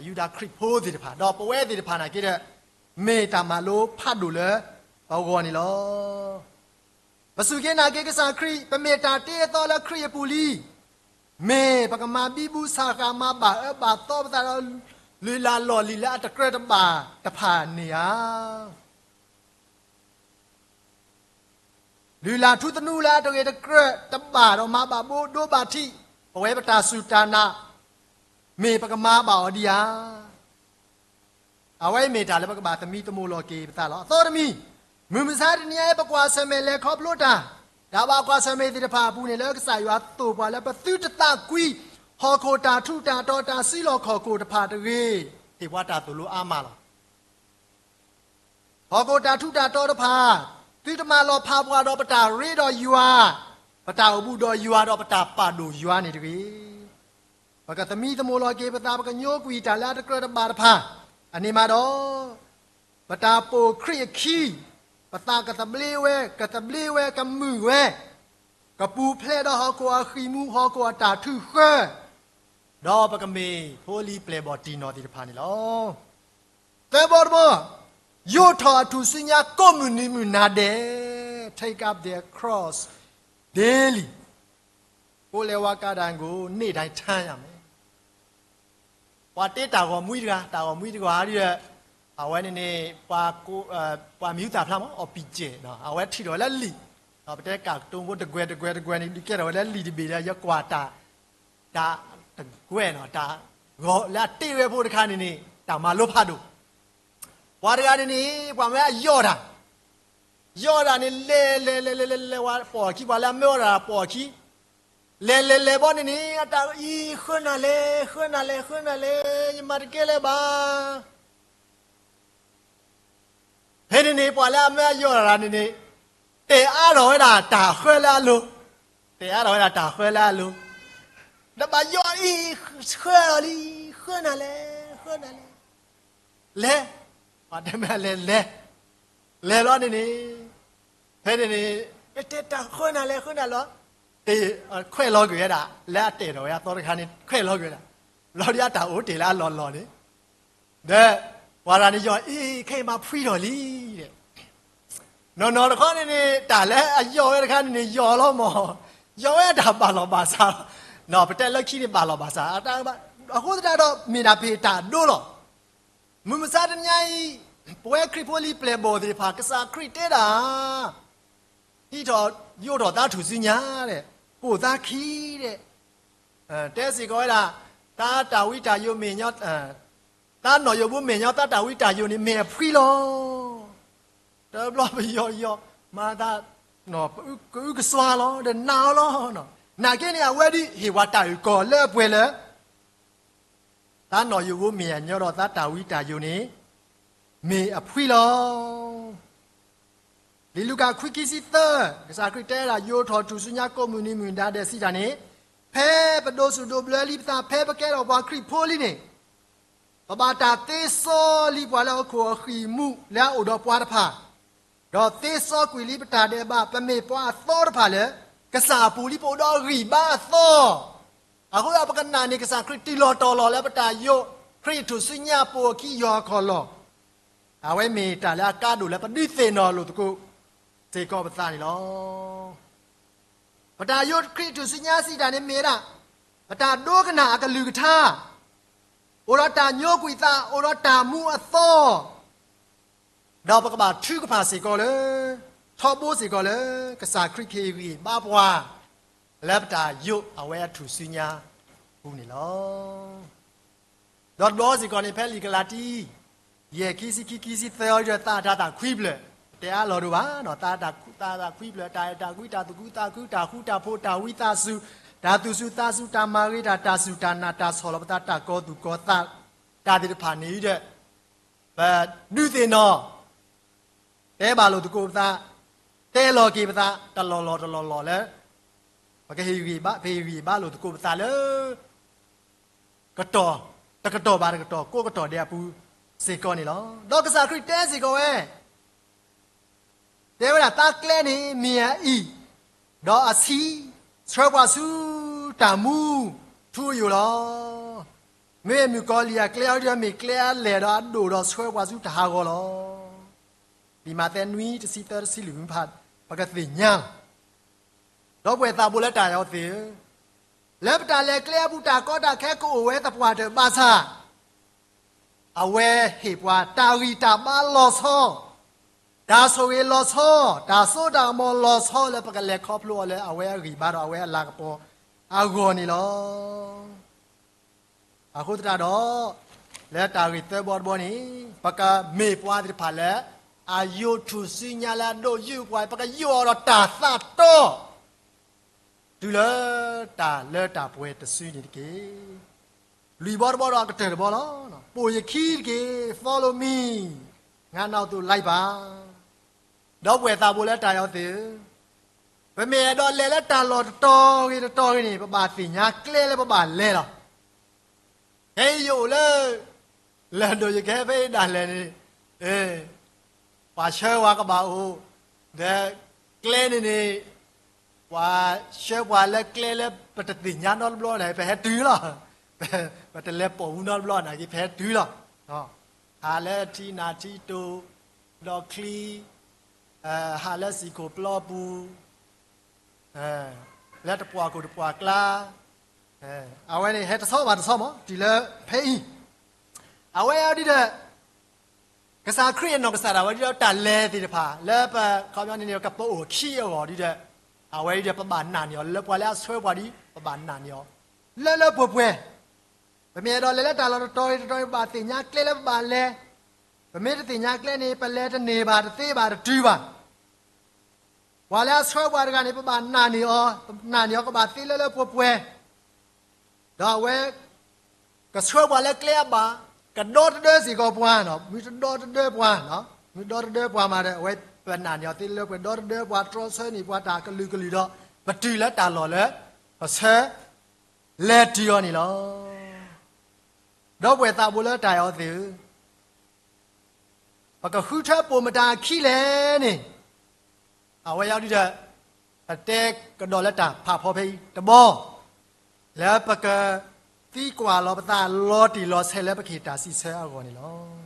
ယူဒၤခရံာ်ဖိသ့ၣ်တဖၣ် ဒီးပဝဲသ့ၣ်တဖၣ်နာ်က့ဒီး မ့ၢ်တၢ်မၤလိဖးဒိၣ်လၢပဂီၢ်န့ၣ်လီၤ. ပစူၢ်က့ၤနာ်က့ၤကစၢ်ခရံာ် ပမ့ၢ်တၢ်တ့အသီလၢခရံာ်အပူၤလံ. မ့ၢ်ပကမၤဘံဘူဆးဃာ် မၤဘၣ်အၢဘၣ်သီပသးဒီး လုၢ်လၢ်လီၢ်လံၤလၢအတကြၢးတဘၣ်တဖၣ်န့ၣ်ဧါ. လုၢ်လၢ်ထူသနူလၢအတဂ့ၤတကြၢးတဘၣ်ဒီး မၤဘၣ်ဘိဒိဘၣ်ထံး ပဝဲပတၢ်စူၢ်တၢ်နာ် မ့ၢ်ပကမၤဘၣ်အီၤဒံးဧါ. အဝဲအံၤမ့ၢ်တၢ်လၢပကဘၣ်သမံသမိးလီၤက့ၤပသးလီၤ. အသီတမံၤ, မုၢ်မဆါတနံၤအံၤ ပကွၢ်ဆၢၣ်မဲာ်လဲၤခီဖျိတၢ်, တၢ်ဘၣ်ကွၢ်ဆၢၣ်မဲာ်သ့ၣ်တဖၣ်အပူၤန့ၣ် လၢကစၢ်ယွၤသိၣ်ပှၤလၢပသုတသးကွံ ဟီၣ်ခိၣ်တၢ်ထူးတၢ်တီၤ တၢ်စုလီၢ်ခီၣ်ခိၣ်တဖၣ်တဂ့ၤ, ဟ့ၣ်ပှၤတၢ်သိၣ်လိအါမးလီၤ. ဟီၣ်ခိၣ်တၢ်ထူးတၢ်တီၤတဖၣ် သုတမၤလီၤဖးပှၤဒီးပတၢ်ရ့ဒီးယွၤ, ပတၢ်အိၣ်ဘူးဒီးယွၤဒီးပတၢ်ပာ်ဒိၣ်ယွၤန့ၣ်တဂ့ၤ. ပကသမံသမိးလီၤက့ၤပသး ပကညိကွံာ်တၢ်လၢအတကြၢးတဘၣ်တဖၣ်, အန့ၣ်မးဒီး ပတၢ်ပိာ်ခရံာ်အခံ, ပသးကသဘျ့ဝဲ, ကသဘျ့ဝဲ, ကမုာ်ဝဲ, ကပူၤဖျဲးဒီးဟီၣ်ခိၣ်အဃံးမူ ဟီၣ်ခိၣ်အတၢ်ထုးဃၢ, ဒီးပကမ့ၢ်ဖိလံၤပျဲၢ်ဘီၣ်တံၢ်နီၢ်သ့ၣ်တဖၣ်န့ၣ်လီၤ. သၢဘီတဘီ, ယိးထီၣ်အထူၣ်စုညါကိးမုၢ်နံၤမုၢ်နၤဒဲး, take up their cross daily. ကိုယ်လဲဝါကဒါကို နေ့တိုင်းထမ်းရမယ်. ပှၤတ့တၢ်ဂီၤမူတဂၤ, တၢ်ဂီၤမူတဂၤဒီး အဝဲန့ၣ်န့ၣ် ပှၤမံၤဟူသၣ်ဖျါမး အီၣ်ပံၣ်စဲၣ်, အဝဲထံၣ်ထီၣ်ဝဲလၢလံာ်, ပတဲကၢ်ကတိၤဖိတကွဲၤတကွဲၤတကွဲၤန့ၣ် ဒုးကဲထီၣ်ဝဲလၢလံာ်တဘ့ၣ်ဒီး ယကွၢ်တၢ် တၢ်တကွဲၤနီၤ တၢ်ဂီၤလၢအတ့ဝဲဖိတခါန့ၣ်န့ၣ် တၢ်မၤလိဖးဒိၣ်. ပှၤတဂၤန့ၣ်န့ၣ် ပှၤမ့ၢ်အယီၢ်တၢ် ယီၢ်ဒၣ်န့ၣ် လဲၤလဲၤလဲၤလဲၤလဲၤလဲၤဝဲ ပိာ်အခံ ပှၤလၢအမၢအီၣ်တၢ်ပိာ်အခံ လဲၤလဲၤလဲၤဘီန့ၣ်န့ၣ် အတၢ်အံၤ ဃၢနၤလဲၣ် ဃၢနၤလဲၣ် ဃၢနၤလဲၣ် ယမၤတကဲလၢၤဘၣ်. ဖဲန့ၣ်န့ၣ် ပှၤလၢအမၢအယီၢ်တၢ်န့ၣ်န့ၣ် တဲအါထီၣ်ဝဲဒၣ်တၢ်ဃၢလၢအလိၤ, တဲအါထီၣ်ဝဲဒၣ်တၢ်ဃၢလၢအလိၤ, ဒီးဘၣ်ယီၢ်အံၤ ဃၢလီၤလံ ဃၢနၤလဲၣ် ဃၢနၤလဲၣ် လဲၤ, ပှၤတဲမ့ၢ်လဲၤလဲၤ, လဲၤလီၤန့ၣ်န့ၣ်, ဖဲန့ၣ်န့ၣ် တဲတၢ်ဃၢနၤလဲၣ် ဃၢနၤလဲၣ်, ခွဲးလီၤကွံာ်ဝဲဒၣ် လၢအတဲာ်ထီၣ်ဝဲအသီတခါန့ၣ် ခွဲးလီၤကွံာ်ဝဲဒၣ်, လီၤဒီးအတၢ်အိၣ်တ့ၢ်လၢအလီၢ်လီၢ်န့ၣ်, ဒီးပှၤတဂၤန့ၣ်ယီၢ်အံၤ ခဲအံၤမၤဖှံထီၣ်လံ, နီၢ်နီၢ်တခီန့ၣ်န့ၣ် တၢ်လၢအယီၢ်ဝဲတခါန့ၣ်န့ၣ် ယီၢ်လီၤမး, ယီၢ်ဝဲအတၢ်ဘၣ်လီၢ်ဘၣ်စး, ပတဲလၢခံန့ၣ်ဘၣ်လီၢ်ဘၣ်စး, အဃိသတးဒီးမ့ၢ်ဒၣ်ပတၢ်ဒိလီၤ. မုၢ်မဆါတနံၤအံၤ ပဝဲခရံာ်ဖိလံၤပျဲၢ်ဘီၣ်သ့ၣ်တဖၣ် ကစၢ်ခရံာ်တဲဒၣ် ဟံးထီၣ်ယိးထီၣ်သးထူၣ်စုညါ, ပိာ်သးခံ, တဲစ့ၢ်ကီးဝဲဒၣ်, သးတၢ်ဝံတၢ်ယိးမဲာ်ညီ, သးနီၣ်ယိးဘိမဲာ်ညီ သးတၢ်ဝံတၢ်ယိးန့ၣ် မ့ၢ်အဖှံလီၤ. တဘျီပယီၤယီၤ မၤသးကအုကစွါလီၤ ဒီးနာ်အီၤလီၤ. နာ်က့န့ၣ် အဝဲဒၣ်ဟ့ၣ်ပှၤတၢ်အုၣ်ကီၤလၢအပှဲၤလၢ သးနီၣ်ယိးဘိမဲာ်အညီဒီးသးတၢ်ဝံတၢ်ယိးန့ၣ် မ့ၢ်အဖှံလီၤ. လံာ်လူၤကၣ်ခွံခံဆံသၢ, ကစၢ်ခရံာ်တဲဒၣ် ယိးထီၣ်ထူၣ်စုညါကိးမုၢ်နံၤမုၢ်ဒါဒီးစံးတၢ်န့ၣ်, ဖဲပဒိးစူၣ်ဒိးဘျၢလံပသး ဖဲပကဲထီၣ်ပှၤခရံာ်ဖိလံန့ၣ်, ပဘၣ်တၢ်သ့စီလံပှၤလၢဟီၣ်ခိၣ်အဃံၢ်မူးလၢအအိၣ်ဒီးပှၤတဖၣ်, ဒီးသ့စီကွံာ်လံပတၢ်ဒဲးဘး ပမ့ၢ်ပှၤအသီတဖၣ်လၢ ကစၢ်အပူၤလံ ပအိၣ်ဒီးအဂံၢ်ဘါအသီ. အဃိဒီးပကနာ်န့ၢ်ကစၢ်ခရံာ်တုၤလီၤတီၤလီၤလၢပတၢ်ယိး ခရံာ်ထူၣ်စုညါပိာ်အခံယီၤအခီၣ်လီၢ်, အဝဲမ့ၢ်တၢ်လၢအကါဒိၣ်လၢပဒုးသ့ၣ်နီၣ်လိာ်သကိးစ့ၢ်ကီးပသးန့ၣ်လီၤ. ပတၢ်ယိးခရံာ်ထူၣ်စုညါစံးတၢ်န့ၣ်မ့ၢ်ဝဲဒၣ် ပတၢ်ဒိကနၣ်အကလုၢ်ကထါ, အိၣ်ဒီးတၢ်ညိကွံာ်သး အိၣ်ဒီးတၢ်မူအသီ, ဒီးပကဘၣ်ထုကဖၣ်စ့ၢ်ကီးလၢ ထီဘိစ့ၢ်ကီးလၢ ကစၢ်ခရံာ်ကဟ့ၣ်ဂံၢ်ဘါပှၤ လၢပတၢ်ယိးအဝဲအထူၣ်စုညါအပူၤန့ၣ်လီၤ. ဒီးတဘျီစ့ၢ်ကီးန့ၣ် ဖဲလံာ်ကလၤတံ ယဲၢ်ခံဆံခံ ခံဆံသၢအံၤဒီး သးအတၢ်သးခွံဖျၢၣ်, တဲအါလီၤဒိၣ်ဘၣ်နီၤ, သးအတၢ်သးခွံဖျၢၣ်, တၢ်အဲၣ်တၢ်ကွံ တၢ်သူၣ်ခုသးခု တၢ်ဃူတၢ်ဖိး တၢ်ဝံသးစူၤ, တၢ်သူၣ်စူၤသးစူၤ တၢ်မၤဂ့ၤတၢ် တၢ်စူၢ်တၢ်နာ် တၢ်ဆီၣ်လီၤပသး တၢ်ကီၤသူၣ်ကီၤသး တၢ်သ့ၣ်တဖၣ်န့ၣ်ဒီး ပဒုးသ့ၣ်နီၣ် တဲဘၣ်လိာ်သကိးပသး, တဲလီၤက့ၤပသး တလီၢ်လီၢ်တလီၢ်လီၢ်လၢ ပကဟ့ၣ်ဂံၢ်ဘါ ပဟ့ၣ်ဂံၢ်ဘါလိာ်သကိးပသးလၢ ကတီၢ် တကတီၢ်ဘၣ်တကတီၢ် ကိးကတီၢ်ဒဲးအပူၤစ့ၢ်ကီးန့ၣ်လီၤ. ဒီးကစၢ်ခရံာ်တဲစ့ၢ်ကီးဝဲ တဲဝဲဒၣ် သးကျဲန့ၣ်မ့ၢ်အအံၣ်, ဒီးအဆံး ဆှၢပှၤဆူတၢ်မူထူအယိာ်လီၤ. မ့မ့ၢ်မုၣ်ကီၤလံၢ်အကျဲအံၤဒီး မ့ၢ်ကျဲအလဲၢ်ဒီးအဒိၣ်ဒီးဆှၢပှၤဆူတၢ်ဟးဂီၤလီၤ. လံာ်မးသဲနွံ တဆံသၢ တဆံလွံၢ်မုၢ်ဖး ပကသ့ၣ်ညါလီၤ. ဒီပုၢ်ဝဲၢ်သးဘိလၢတၢ်အဲၣ်အီၤသ့ၣ်ဧၢ, လၢပတၢ်လဲၤကျဲအပူၤ တၢ်ကီတၢ်ခဲကအိၣ်ဝဲသပှၢ်တၢၢ်ဘၣ်ဆၣ် အဝဲဟ့ၣ်ပှၤတၢ်ဂံၢ်တၢ်ဘါလီၤဆီ, တၢ်ဆိၣ်ဂ့ၤလီၤဆီ, တၢ်စိတၢ်ကမီၤလီၤဆီလၢပကလဲၤခီဖျိအီၤလၢအဝဲအဂံၢ်ဘါဒီးအဝဲအလၤကပီၤအဂီၢ်န့ၣ်လီၤ. အဃိသတးဒီး လၢတၢ်ဂ့ၢ်သၢဘီတဘီန့ၣ် ပကမ့ၢ်ပှၤသ့ၣ်တဖၣ်လၢ အယိးထူၣ်စုညါလၢအဒိးယုၢ်ပှၤ ပကယိးအီၤဒီးတၢ်သးတီ တုၤလၢတၢ်လၢတၢ်ပှဲၤတစုန့ၣ်တက့ၢ်. လွံၢ်ဘီတဘီဒီးအကတၢၢ်တဘီလီၤ. ပိာ်ယခံတက့ၢ်, follow me, ငါးနောက်သို့လိုက်ပါ. ဒီပုၢ်ဝဲၢ်သးဘိလၢတၢ်အဲၣ်အီၤသ့ၣ်ဧၢ, ပမ့ၢ်အဲၣ်ဒိးလဲၤလၢတၢ်လီၢ်တတီၤဂ့ၤတတီၤဂ့ၤန့ၣ် ပဘၣ်သ့ၣ်ညါကျဲလၢပဘၣ်လဲၤလီၤ. ခဲအံၤယအိၣ်လၢ လၢၢ်ဒိၣ်ယကဟဲဖဲအံၤဒၣ်လဲာ်န့ၣ်, ပှၤဆှၢပှၤကဘၣ်အိၣ်, ဒီးကျဲန့ၣ်န့ၣ် ပှၤဆှၢပှၤလၢကျဲလၢပတသ့ၣ်ညါနီတဘျီန့ၣ် ပဟဲတုၤလီၤ. ပတလဲၤပိာ်ဘူးနီတဘျီန့ၣ် ပဟဲတုၤလီၤ. ဟးလၢထံနၢ်ထံတိၢ်, ဒီးချံ ဟးလၢစံာ်ခိၣ်ပျီပူၤ, လၢတပှၢ်ခိၣ်တပှၢ်ကျါ, အဝဲန့ၣ်ဟဲတဆီဘၣ်တဆီမး တုၤလၢဖဲအံၤ, အဝဲအံၤဒ်ဒီး ကစၢ်ခရံာ်အနီၢ်ကစၢ်ဒၣ်ဝဲဒ်ဒီးတၢ်လဲၤသ့ၣ်တဖၣ် လၢပခီပညီန့ၣ်န့ၣ် ကပအိၣ်ခံအဂီၢ်ဒ်ဒီး, အဝဲဒ်ဒီးပဘၣ်နာ်န့ၢ်အီၤ လၢပှၤလၢအဆှၢပှၤဒီး ပဘၣ်နာ်န့ၢ်အီၤ လၢလၢပှဲၤပှဲၤ, ပမ့ၢ်အဲၣ်ဒိးလဲၤလၢတၢ်လီၢ်တတီၤတတီၤန့ၣ် ပဘၣ်သ့ၣ်ညါကျဲလၢပဘၣ်လဲၤ, ပမ့ၢ်တသ့ၣ်ညါကျဲန့ၣ် ပလဲၤတန့ၢ်ဘၣ် တသ့ဘၣ် တတုၤဘၣ်. ပှၤလၢအဆှၢပှၤတဂၤန့ၣ် ပဘၣ်နာ်န့ၢ်အီၤ, ပနာ်န့ၢ်အီၤကဘၣ်သ့လၢလၢပှဲၤပှဲၤ, ဒီးအဝဲ ကဆှၢပှၤလၢကျဲအဘၣ်, ကဒီတဒၢစ့ၢ်ကီးပှၤ, မ့ၢ်တဒီတဒၢပှၤ, မ့ၢ်ဒီတဒၢပှၤမးဒီး အဝဲပနာ်န့ၢ်အီၤသ့လၢပှဲၤဒီတဒၢပှၤ တြီဆၢန့ၢ်ပှၤတၢ်ကလုာ်ကလုာ်ဒီး ပတုၤလၢတၢ်လီၢ်လၢ ပဆှၢလဲၤတုၤအီၤန့ၣ်လီၤ. ဒီပုၢ်ဝဲၢ်သးဘိလၢတၢ်အဲၣ်အီၤသ့ၣ်ဧၢ, ပကဃုထၢပိာ်မတၤအခံလဲၣ်န့ၣ်, အဝဲအံၤဒ်ဒီး ပတဲကဒီးလၢတၢ်ဖးဖီဖဲအံၤတဘီ, လၢပကသံကွၢ်လီၤပသးလီၤတံၢ်လီၤဆဲးလၢပကဟ့ၣ်တၢ်စံးဆၢအဂီၢ်န့ၣ်လီၤ.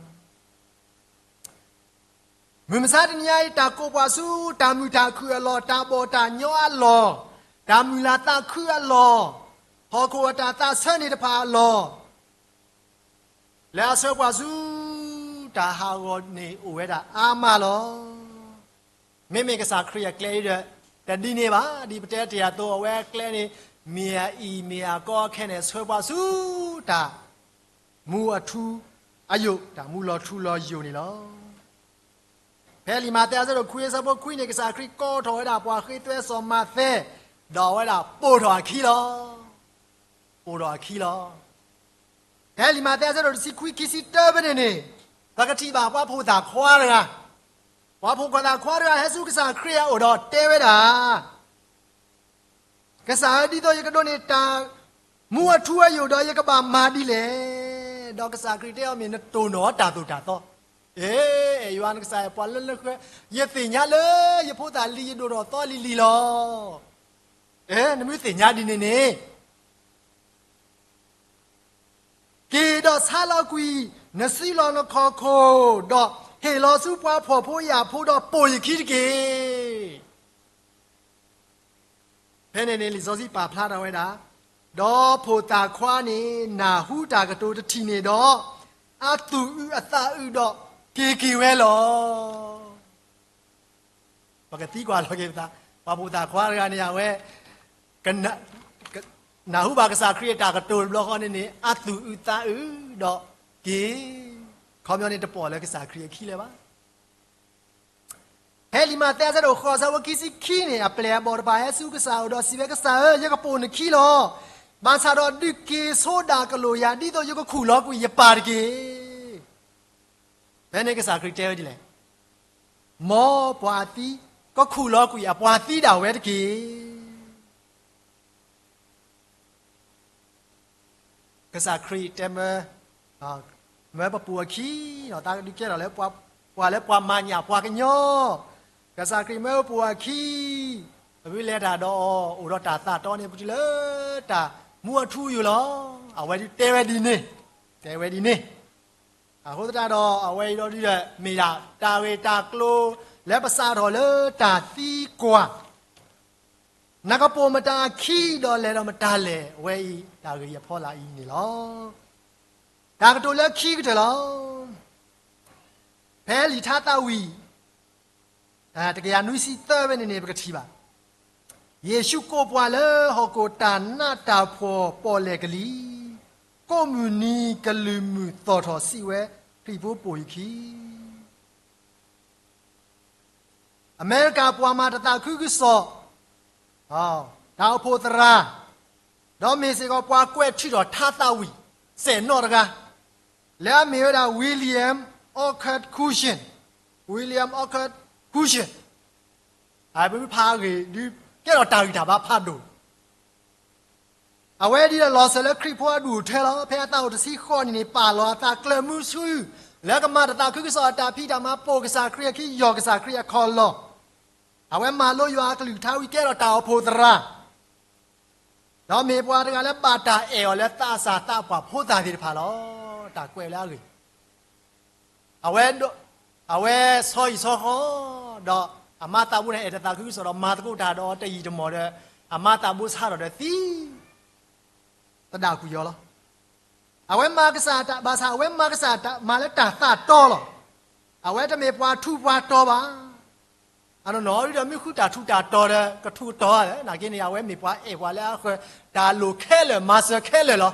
မုၢ်မဆါတနံၤအံၤ တၢ်ကိးပှၤဆူတၢ်မုာ်တၢ်ခုၣ်အလီၢ်, တၢ်ဘီၣ်တၢ်ညီအလီၢ်, တၢ်မုာ်လၤသးခုအလီၢ်, ဟီၣ်ခိၣ်အတၢ်သးဆၢန့ၢ်တဖၣ်အလီၢ် လၢအဆှၢပှၤဆူတၢ်ဟးဂီၤန့ၣ်အိၣ်ဝဲဒၣ်အါမးလီၤ. မ့မ့ၢ်ကစၢ်ခရံာ်အကျဲအံၤဒီး တဒ်န့ၣ်ဘၣ်. ဒ်ပတဲတ့ၢ်အသိး အဝဲအကျဲန့ၣ် မ့ၢ်အအံၣ်မ့ၢ်အကီခဲန့ၣ် ဆှၢပှၤဆူတၢ်မူအထူအယိာ်, တၢ်မူလီၤထူလီၤယိာ်န့ၣ်လီၤ. ဖဲလံာ်မးသဲအဆၢဒိၣ်ခွံအဆၢဖိခွံန့ၣ် ကစၢ်ခရံာ်ကိးထီၣ်ဝဲဒၣ်ပှၤဃ့သွဲစီၤမးသဲ, ဒီးအဝဲဒၣ်ပိာ်ထီၣ်အခံလီၤ. ပိာ်ထီၣ်အခံလီၤ. ဖဲလံာ်မးသဲအဆၢဒိၣ်တဆံခွံ ခံဆံတၢဖဲန့ၣ်န့ၣ်, ပကထံၣ်ဘၣ်ပှၤဖိသၣ်ခွါတဂၤ, ပှၤဖိခွါသၣ်ခွါတဂၤဟဲဆူကစၢ်ခရံာ်အအိၣ်ဒီးတဲဝဲဒၣ် ကစၢ်ဧၢ, ဒ်သိးယကဒိးန့ၢ်တၢ်မူအထူအယိာ်ဒီး ယကဘၣ်မၤဒ်လဲၣ်. ဒီးကစၢ်ခရံာ်တဲအီၤ မ့ၢ်နတိၢ်နီၣ်တၢ်သိၣ်တၢ်သီ, အဲ အဲ ယွၤနကစၢ်ယွၤ ပှၤလၢလၢဃဲ, ယသ့ၣ်ညါလၢယဖိသၣ်လံၤယဒိၣ်ထီၣ်သီလံၤလံၤလီၤ. အဲ နမ့ၢ်သ့ၣ်ညါဒ်န့ၣ်န့ၣ် က့ၤဒီးဆါလီၤကွံာ်နစုလီၢ်နခီၣ်ခိၣ်, ဒီးဟ့ၣ်လီၤဆူပှၤဖှီၣ်ဖိယာ်ဖိဒီးပိာ်ယခံတက့ၢ်. ဖဲန့ၣ်န့ၣ် လံာ်စီဆှံပာ်ဖျါထီၣ်ဝဲဒၣ်, ဒီးဖိသၣ်ခွါန့ၣ် နၢ်ဟူတၢ်ကတိၤတထံၣ်န့ၣ်ဒီး, အသူၣ်အုးအသးအုးဒီးက့ၤက့ၤဝဲလီၤ. ပကသံကွၢ်လီၤက့ၤပသး, ပှၤဖိသၣ်ခွါတဂၤန့ၣ် အဝဲ နၢ်ဟူဘၣ်ကစၢ်ခရံာ်အတၢ်ကတိၤတဘျီဃီန့ၣ်န့ၣ် အသူၣ်အုးသးအုးဒီးက့ၤ, ခီပညီန့ၣ် တပိာ်လၢကစၢ်ခရံာ်အခံလၢၤဘၣ်. ဖဲလံာ်မးသဲအဆၢဒိၣ်ဃိးအဆၢဖိခံဆံခံန့ၣ် အပျဲၢ်အဘီၣ်တဖၣ်ဟဲဆူကစၢ်အအိၣ်ဒီးစံးဝဲ, ကစၢ်ဧၢ, ယကပိာ်နခံလီၤ. ဘၣ်ဆၣ်ဒီးဒုးက့ၤဆိဒၣ်ကလိာ်ယၤ ဒ်သိးယကခူၣ်လီၤကွံာ်ယပၢ်တက့ၢ်. ဖဲန့ၣ်ကစၢ်ခရံာ်တဲဝဲဒ်လဲၣ်, မ်ပှၤအသံကခူၣ်လီၤကွံာ်အပှၤသံဒၣ်ဝဲတက့ၢ်. ကစၢ်ခရံာ်တဲမၢ, မၢပပိာ်အခံ, တၢ်ကဒုးကဲထီၣ်လၢ ပှၤလၢပှၤမၤညၣ်ပှၤကညီ, ကစၢ်ခရံာ်မၢပပိာ်အခံ, ပမ့ၢ်လဲၤတၢ်ဒီးအီၤ အိၣ်ဒီးတၢ်သးတီန့ၣ် ပတုၤလၢတၢ်မူအထူအယိာ်လီၤ. အဝဲဒုးတဲဝဲဒ်န့ၣ်, တဲဝဲဒ်န့ၣ်. အဃိသတးဒီး အဝဲအံၤဒီးဒုးဒီး မ့ၢ်ဒၣ်တၢ်ဂ့ၢ်တၢ်ကျိၤလၢပစးထီၣ်လၢတၢ်သံကွၢ် နကပိာ်မတၤအခံဒီးလဲၤဒီးမတၤလဲၣ်, အဝဲအံၤတၢ်ဂ့ၢ်အံၤအဖီလာ်အံၤန့ၣ်လီၤ. တၢ်ကတိၤလၢခံကတၢၢ်လီၤ. ဖဲလံာ်ထါသးဝံၣ် တကယၤနွံဆံသၢဖဲန့ၣ်န့ၣ် ပကထံၣ်ဘၣ်, ယ့ၣ်ၡူးကိးပှၤလၢဟီၣ်ခိၣ်တၢ်နးတၢ်ဖှီၣ်ပီၣ်လဲၣ်ကလံၤ, ကိးမုၢ်နံၤကလုၢ်မုၢ်သီၣ်ထီၣ်စံးဝဲ, ခရံာ်ဖိပိာ်ယခံ အမဲရကၤပှၤမၤတၢ်သးခုကစီၣ်, တၢ်အိၣ်ဖှိၣ်သရၣ်, ဒီးမ့ၢ်စ့ၢ်ကီးပှၤကွဲးထုးထီၣ်ထါသးဝံၣ် စဲၣ်နီၣ်တဂၤ, လၢအမ့ၢ်ဝဲဒၣ် William Orchard Cushion, William Orchard Cushion, အပဖးအဂ့ၢ်ဒုး ကဲထီၣ်တၢ်ဂံၢ်တၢ်ဘါဖးဒိၣ် အဝဲဒ်ဒီးလီၤစၢၤလၢခရံာ်ဖိအဒူၣ်အထၢလီၤ. ဖဲအသးအိၣ်တဆံဃိးနံၣ်န့ၣ် ပာ်လီၤအသးကျၢၤမုဆူ လၢကမၤတၢ်သးခုကစီၣ်အတၢ်ဖံးတၢ်မၤ ပိာ်ကစၢ်ခရံာ်အခံ ယီၢ်ကစၢ်ခရံာ်အခီၣ်လီၢ်, အဝဲမၤလိယွၤအကလုၢ်ကထါဝံၤ ကဲထီၣ်တၢ်အိၣ်ဖှိၣ်သရၣ်, ဒီးမ့ၢ်ပှၤတဂၤလၢဘၣ်တၢ်အဲၣ်အီၤလၢသးစၢ်သးပှၢ်ဖိသၣ်သ့ၣ်တဖၣ်လီၤ. တၢ်ကွဲးလၢအဂ့ၢ် အဝဲ, အဝဲဆီဟံၣ်ဆီဃီ, ဒီး အမါသးဘိန့ၣ် အဲၣ်တသးခုကစီၣ်ဒီး မၤသကိးတၢ်ဒီးတယံာ်တမီၢ်ဒီး အမါသးဘိဆါထီၣ်ဒီးသံ သဒၣ်ကွံာ်အီၤလီၤ. အဝဲမၤကစၢ်တၢ် ဘၣ်ဆၣ်အဝဲမၤကစၢ်တၢ် မၤလၢတၢ်သးတီလီၤ. အဝဲတမ့ၢ်ပှၤထူးပှၤတီၤဘၣ်. အနီၢ်နီၢ်ဒ်ဒီး မ့ၢ်ဃုတၢ်ထူးတၢ်တီၤဒီး ကထူးကတီၤဧါ, နာ်က့န့ၣ် အဝဲမ့ၢ်ပှၤအဲၣ်ပှၤလၢအဃၢၤ တၢ်လိၣ်ခဲလၢာ် မၤစၢၤခဲလၢာ်လီၤ.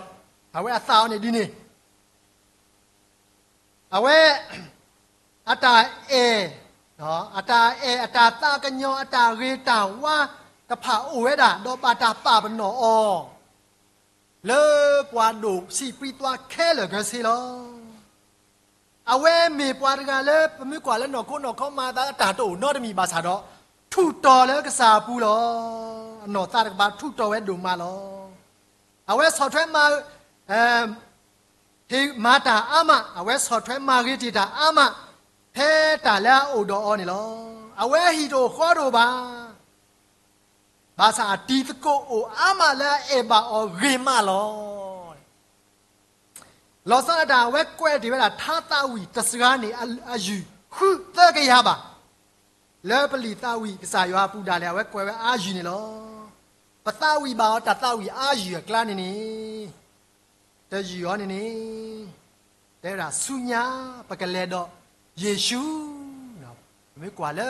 အဝဲအသးအီၤန့ၣ်ဒ်န့ၣ် အဝဲ အတၢ်အဲၣ်, အတၢ်အဲၣ် အတၢ်သးကညီၤ အတၢ်ဂ့ၤတၢ်ဝါတဖၣ်အိၣ်ဝဲဒၣ် ဒီးဘၣ်တၢ်ပာ်ပနီၣ်အီၤ လၢပှၤဒိၣ်ဆံးပြံသွါခဲလၢာ်ခဲဆ့လီၤ. အဝဲမ့ၢ်ပှၤတဂၤလၢ ပမ့ၢ်ကွၢ်လၢနီၢ်ခိနီၢ်ခီမၤသး အတၢ်တအိၣ်နီတမံၤဘၣ်ဆၣ်ဒီး ထူးတီၤလၢကစၢ်အပူၤလီၤ. အနီၢ်သးတကပၤထူးတီၤဝဲဒိၣ်မးလီၤ. အဝဲဆီၣ်ထွဲမၤ ဟ့ၣ်မၤတၢ်အါမး, အဝဲဆီၣ်ထွဲမၤဂ့ၤတ့ၢ်တၢ်အါမး, ဖဲတၢ်လၢအအိၣ်ဒီးအီၤန့ၣ်လီၤ. အဝဲဟံၣ်တအိၣ်ဃီတအိၣ်ဘၣ်, ဘၣ်ဆၣ်အတံၤသကိးအိၣ်အါမးလၢအအဲၣ်ဘၣ်အီၤဂ့ၤမးလီၤ. လီၤဆီဒၣ်တၢ် အဝဲကွဲးတ့ၢ်ဝဲဒၣ် ထါသးဝံၣ်တစှၤန့ၣ် အယုၢ်ဃုသၢကယၤဘၣ်. လၢပလံာ်သးဝံၣ်ကစၢ်ယွၤအပူၤဒၣ်လဲာ် အဝဲကွဲးဝဲအါယုၢ်န့ၣ်လီၤ. ပသးဝံၣ်ဘၣ်အီၤတၢ်သးဝံၣ်အါယုၢ်အကျါန့ၣ်န့ၣ် တယုၢ်အီၤန့ၣ်န့ၣ် တဲဝဲဒၣ်ဆူညါ ပကလဲၤဒီးယ့ၣ်ၡူး, ပမ့ၢ်ကွၢ်လၢ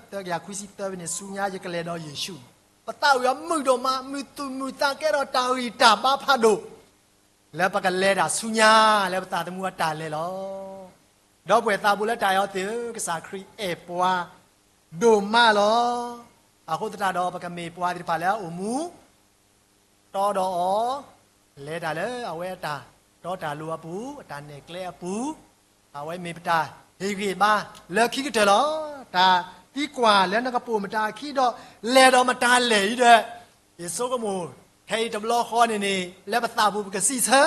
သၢကယၤခွံဆံသၢဖဲန့ၣ် ဆူညါယကလဲၤဒီးယ့ၣ်ၡူးန့ၣ် ပသးဝံၣ်အီၤမုာ်ဒိၣ်မး မုာ်သူၣ်မုာ်သးကဲထီၣ်တၢ်ဂံၢ်တၢ်ဘါဖးဒိၣ် လၢပကလဲၤတၢ်ဆူညါ လၢပသးသမူအတၢ်လဲၤလီၤ. ဒီပုၢ်ဝဲၢ်သးဘိလၢတၢ်အဲၣ်အီၤသ့ၣ်ဧၢ, ကစၢ်ခရံာ်အဲၣ်ပှၤဒိၣ်မးလီၤ. အဃိသတးဒီး ပကမ့ၢ်ပှၤသ့ၣ်တဖၣ်လၢအအိၣ်မူ တီဒီးအီၤ, လဲၤတၢ်လၢအဝဲအတၢ်တီတၢ်လိၤအပူၤ, အတၢ်နဲၣ်ကျဲအပူၤ, အဝဲမ့ၢ်ပတၢ်ဟ့ၣ်ဂံၢ်ဘါလၢခံကတၢၢ်လီၤ. တၢ်သံကွၢ်လၢနကပိာ်မတၤအခံဒီး လဲၤဒီးမတၤလဲၣ်အံၤဒီး, ယဆိကမိၣ် ခဲအံၤတဘျီဃီန့ၣ်န့ၣ် လၢပသးပူၤပကစံးဆၢ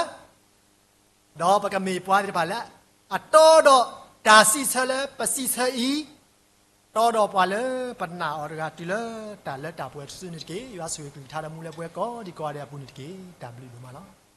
ဒီးပကမ့ၢ်ပှၤသ့ၣ်တဖၣ်လၢ အတီဒီးတၢ်စံးဆၢလၢပစံးဆၢအံၤ, တီဒီးပှၤလၢပနာ်အီၤတဂၤတုၤလၢတၢ်လၢတၢ်ပှဲၤတစုန့ၣ်တက့ၢ်. ယွၤဆိၣ်ဂ့ၤကလုၢ်ကထါဒီးမူလၢပှဲၤကိးဒံကိးဂၤဒဲးအပူၤန့ၣ်တက့ၢ်. တၢ်ဘျုးဒိၣ်မးလီၤ.